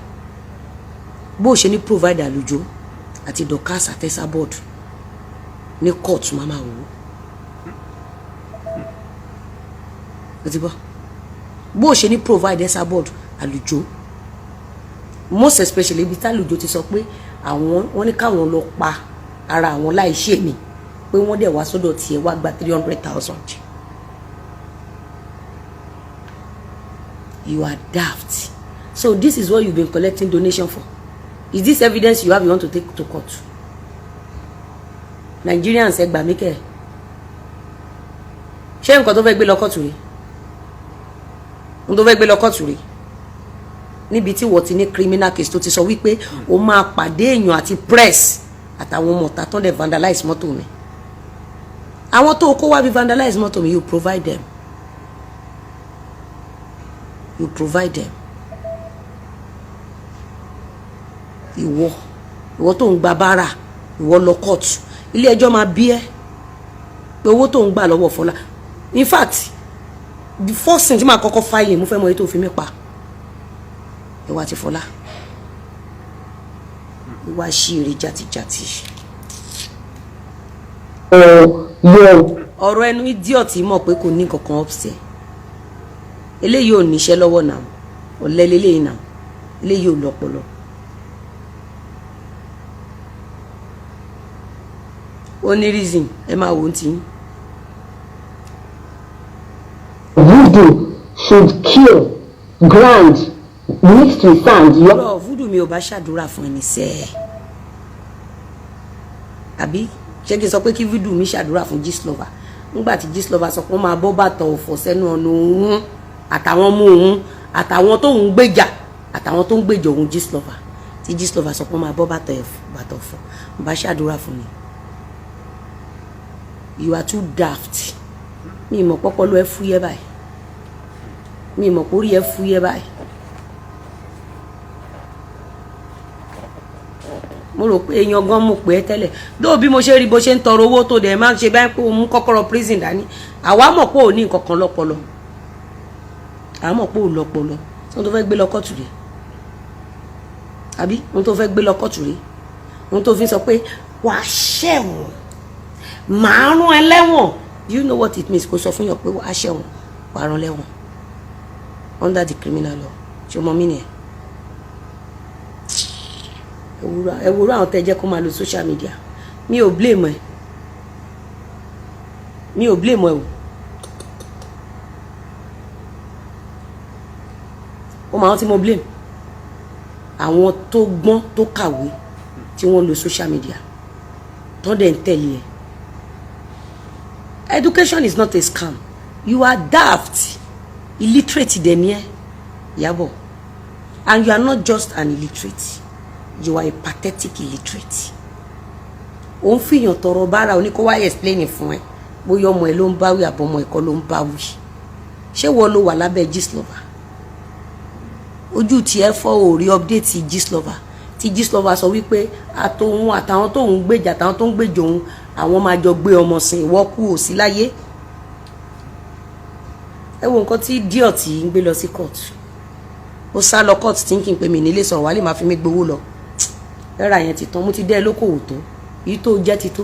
Bó o ṣe ní provide àlùjọ àti Dorcas àtẹsábọọdù ní court, máa wò ó. O ti gbọ́ bó o ṣe ní provide Esabod, àlùjọ, most especially ibi tálùjọ ti sọ pé àwọn wọ́n ní káwọn lọ pa ara àwọn láì ṣe mi, pé wọ́n dẹ̀ wá sọ́dọ̀ tiẹ̀ wá gba 300,000. You are daft. So this is what you've been collecting donation for? Is this evidence you have, you want to take to court? Nigerians, ẹ gbà mí kẹ́. Ṣé nǹkan tó fẹ́ gbé lọ kóòtù rí, n tó fẹ́ gbé lọ kóòtù rí, níbi tí wọ́n ti ní criminal case tó ti sọ wípé o máa pàdé èèyàn àti press àtàwọn ọmọ ọ̀tá tó ń dẹ̀ vandalize mọ́tò mi, àwọn tó kó wá bí vandalize mọ́tò mi? You provide them. You provide them. Ìwọ tó ń gba bára, ìwọ lọ court, ilé ẹjọ́ máa bí ẹ pé owó tó ń gbà lọ́wọ́ Fọlá. In fact, the first thing tí màá kọ́kọ́ file, mo fẹ́ mọ èyí tó fi mí pa, ìwà àti Fọlá, ìwà ṣíire jàtijàti. Your Ọ̀rọ̀ ẹnu idiot mọ̀ pé kò ní kankan upstairs. Eléyìí ò níṣẹ́ lọ́wọ́ náà, ọ̀lẹ leléyìí náà, eléyìí ò lọ́pọlọ. Ó ní reason, ẹ máa wò ó ti yín. Voodoo should kill grand mixed with sand. Your Ọ̀rọ̀ voodoo mi ò bá ṣàdúrà fún ẹni sẹ́ẹ̀, àbí ṣé kí n sọ pé kí voodoo mi ṣàdúrà fún Gistlover nígbà tí Gistlover sọ pé ó máa bọ́ bàtà ọ̀fọ̀ sẹ́nu ọ̀nà òun àtàwọn ọmọ òun àtàwọn tó ń gbèjà, àtàwọn tó ń gbèjà òun Gistlover, tí Gistlover sọ pé ó máa bọ́ bàtà ọ̀fọ̀, bá ṣàdúrà fún mi? You are too daft. Mi ìmọ̀ pọ́pọ́lọ́ ẹ fúyẹ́ báyìí, mi ìmọ̀ pórí ẹ fúyẹ́ báyìí. Mo rò pé èèyàn gan mo pè é tẹ́lẹ̀ dóò. Bí mo ṣe rí bó ṣe ń tọrọ owó tó dẹ̀ máa ń ṣe báyìí pé òun mú kọ́kọ́rọ́ prison dání, àwa mọ̀ pé ò ní nǹkan kan lọ́pọlọ, àwa mọ̀ pé ò lọ́pọlọ. Tí wọ́n tó fẹ́ gbé lọ kóòtù rèé, àbí ohun tó fẹ́ gbé lọ kóòtù rèé, ohun tó fi sọ pé wàá ṣẹ̀wọ̀n, màá rán ẹ lẹ́wọ̀n. Do you know what it means kó sọ fún yàn pé wàá ṣẹ̀wọ̀n, wàá rán lẹ́wọ̀n under the criminal law? Ṣé o mọ mí nìyẹn? Ẹ wúrọ̀ àwọn tẹ́ jẹ́ kó máa lo social media. Mi ò blame ẹ, mi ò blame ẹ o. Ó máa tí mo blame àwọn tó gbọ́n, tó kàwé, tí wọ́n lo social media tó dẹ̀ ń tẹ̀lé ẹ. Education is not a scam. You are daft, illiterate dẹ̀ ni ẹ, Ìyábọ̀, and you are not just an illiterate, you are a pathetic illiterate. Ò ń fìyàn tọrọ bára oní kó wá explain fún ẹ bóyá ọmọ ẹ ló ń báwí àbọ̀mọ ẹ̀kọ́ ló ń báwí. Ṣé wọ́n ló wà lábẹ́ Gistlover? Ojú tiẹ̀ fọ́, ò rí update Gistlover tí Gistlover sọ wípé àtòun àtàwọn tóun gbèjà, àtàwọn tó ń gbèjà òun, àwọn máa jọ gbé ọmọ sìn. Ìwọ kú ò sí láyé. Ẹ wo nǹkan tí idiot ń gbé lọ sí court. Ó sá lọ court thinking pé mi nílé sọ̀rọ̀, wálé máa fi mí gbowó lọ. Ẹ̀rà yẹn ti tán, mo ti dẹ́ ẹ lókòwò tó èyí tó jẹ́ ti tó.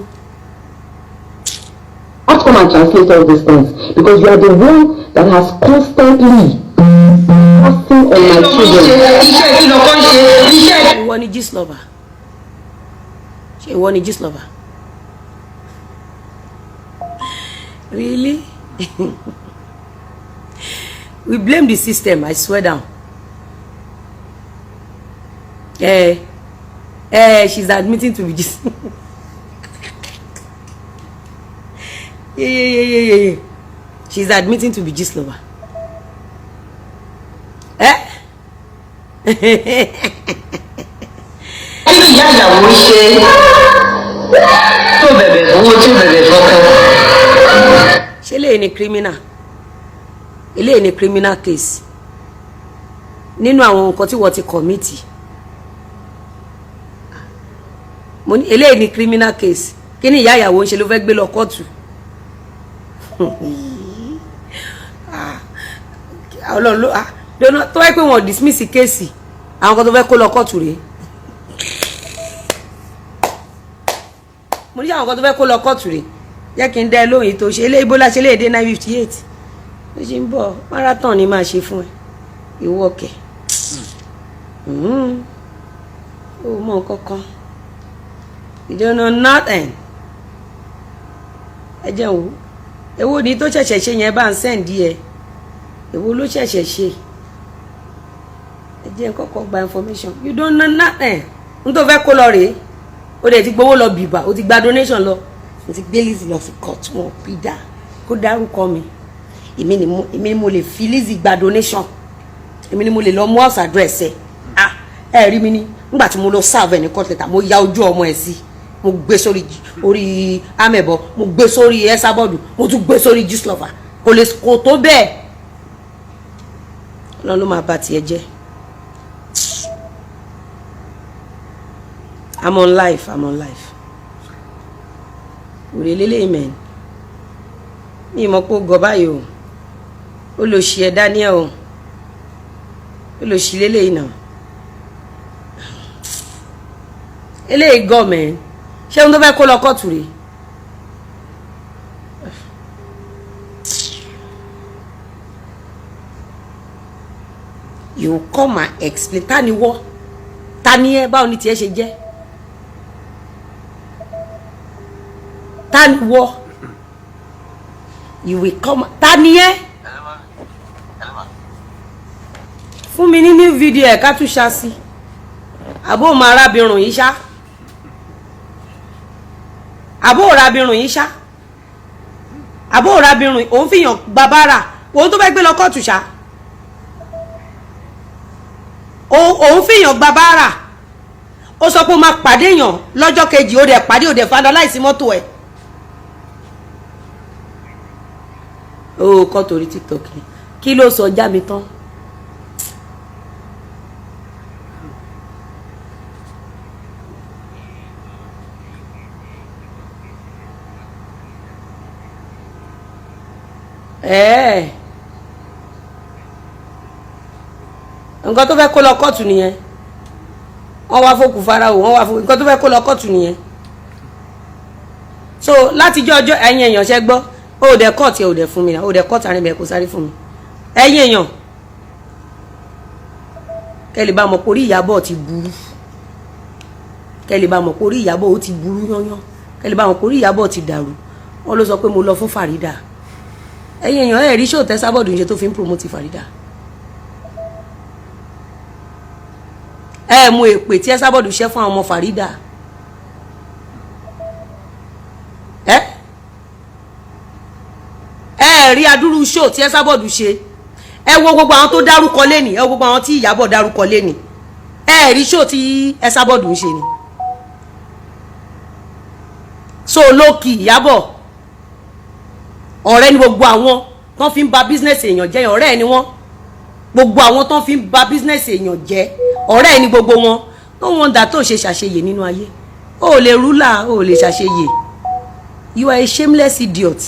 Have to come and translate all these things because you are the one that has constantly passing on my children. Iṣẹ́ kí lọkọ ń ṣe iṣẹ́. Ìwọ ni Gistlover? Ṣé ìwọ ni Gistlover? Really? We blame the system, I swear down. She's admitting to be just yeah. She's admitting to be Gistlover. Eh? Kí ni ìyá ìyàwó ń ṣe tó bẹ̀bẹ̀ fowó tó bẹ̀bẹ̀ fọkọ? Ṣé eléyìí ni criminal? Eléyìí ni criminal case nínú àwọn nǹkan tí wọ́n ti commit. Mo ní eléyìí ni criminal case. Kí ni ìyá ìyàwó ń ṣe ló fẹ́ gbé lọ kóòtù? Ọlọ́run ló tó wáyé pé wọ́n dismiss kéèsì àwọn kan tó fẹ́ kó lọ kóòtù rèé. Mo ní àwọn kan tó fẹ́ kó lọ kóòtù rèé. Jẹ́ kí n dẹ́ lóyìn tó ṣe eléyìí bólá ṣe léèdè 9:58 ó ṣe ń bọ̀. Marathon ni máa ṣe fún ẹ, ìwọ kẹ̀ ó mọ kankan. You don't know nothing. Ẹ jẹ́ wo èwo ni tó ṣẹ̀ṣẹ̀ ṣe yẹn bá ń sẹ́ǹdí ẹ, èwo ló ṣẹ̀ṣẹ̀ ṣe? Ẹ jẹ́ n kọ́kọ́ gba information. You don't know nothing. N tó fẹ́ kó lọ rèé, ó dẹ̀ ti gbowó lọ bìbà, ó ti gba donation lọ. Mo ti gbé Lizzy lọ sí court, wọn bí dá kó dárúkọ mi. Èmi ni mo lè fi Lizzy gba donation, èmi ni mo lè lọ mú house address ẹ. Ah, ẹ rí mi ní nígbà tí mo lọ serve ẹ ní court letter, mo ya ojú ọmọ ẹ sí, mo gbé sórí orí amẹ̀bọ, mo gbé sórí ẹsàbọ̀dù, mo tún gbé sórí Gistlover. Kò lè kò tó bẹ́ẹ̀. Ọlọ́run ló máa bà tiẹ̀ jẹ́. I'm on life, I'm on life. Òrè lélẹ́yìn mẹ́rin mi mọ̀ pé ó gọ̀ báyìí o. Ó lè ṣí ẹ Daniel o, ó lè ṣí lélẹ́yìn náà. Eléyìí gọ̀ mẹ́rin. Ṣé ohun tó fẹ́ kó lọ kóòtù rèé? You come and explain. Ta ni wọ́? Ta ni ẹ? Báwo ni tiẹ̀ ṣe jẹ́? Ta ni wọ́? You will come. Ta ni ẹ? Fún mi ní new video ẹ̀ ká tún ṣá sí. Àbó ọmọ arábìnrin yìí ṣá. Àbó arábìnrin yìí ṣá. Àbó arábìnrin òun fìyàn gbàbára. Òun tó fẹ́ gbé lọ kóòtù ṣá. Òun fìyàn gbàbára. Ó sọ pé ó máa pàdé èèyàn lọ́jọ́ kejì, ó dẹ̀ pàdé, ó dẹ̀ vandalize mọ́tò ẹ̀. Ó kọ́ torí TikTok ni. Kí ló sọ já mi tán? Nǹkan tó fẹ́ kó lọ kóòtù nìyẹn. Wọ́n wá fókù Fáráò, wọ́n wá fókù. Nǹkan tó fẹ́ kó lọ kóòtù nìyẹn. So látijọ́ ọjọ́ ẹ̀yin èèyàn ṣẹ́ gbọ́, ó dẹ̀ kóòtù ẹ̀, ó dẹ̀ fún mi náà, ó dẹ̀ kóòtù àárín bẹ̀ kó sáré fún mi. Ẹ̀yin èèyàn kẹ́ lè bá mọ̀ pé orí Ìyábọ̀ ti burú, kẹ́ lè bá mọ̀ pé orí Ìyábọ̀ ó ti burú yányán, kẹ́ lè bá mọ̀ pé orí Ìyábọ̀ ti dàrú. Wọ́n ló sọ pé mo lọ fún Farida. Ẹ̀yin èèyàn ẹ̀ rí ṣó tẹ́ sábọ̀dù ń ṣe tó fi ń promote Farida. Ẹ mú èpè tí ẹ sábọ̀dù ṣẹ́ fún àwọn ọmọ Farida. Ẹ rí adúrú ṣó tí ẹ sábọ̀dù ṣe. Ẹ wo gbogbo àwọn tó dárúkọ lẹ́nìí, ẹ wo gbogbo àwọn tí Ìyábọ̀ dárúkọ lẹ́nìí. Ẹ rí ṣó tí ẹ sábọ̀dù ń ṣe ni. So lókì Ìyábọ̀ ọ̀rẹ́ ni gbogbo àwọn tó fi ń ba business èèyàn jẹ́, ọ̀rẹ́ ni wọ́n. Gbogbo àwọn tó fi ń ba business èèyàn jẹ́, ọ̀rẹ́ ni gbogbo wọn. No wonder tó ṣe ṣàṣeyè nínú ayé. O lè rúlà, o lè ṣàṣeyè. You are a shameless idiot.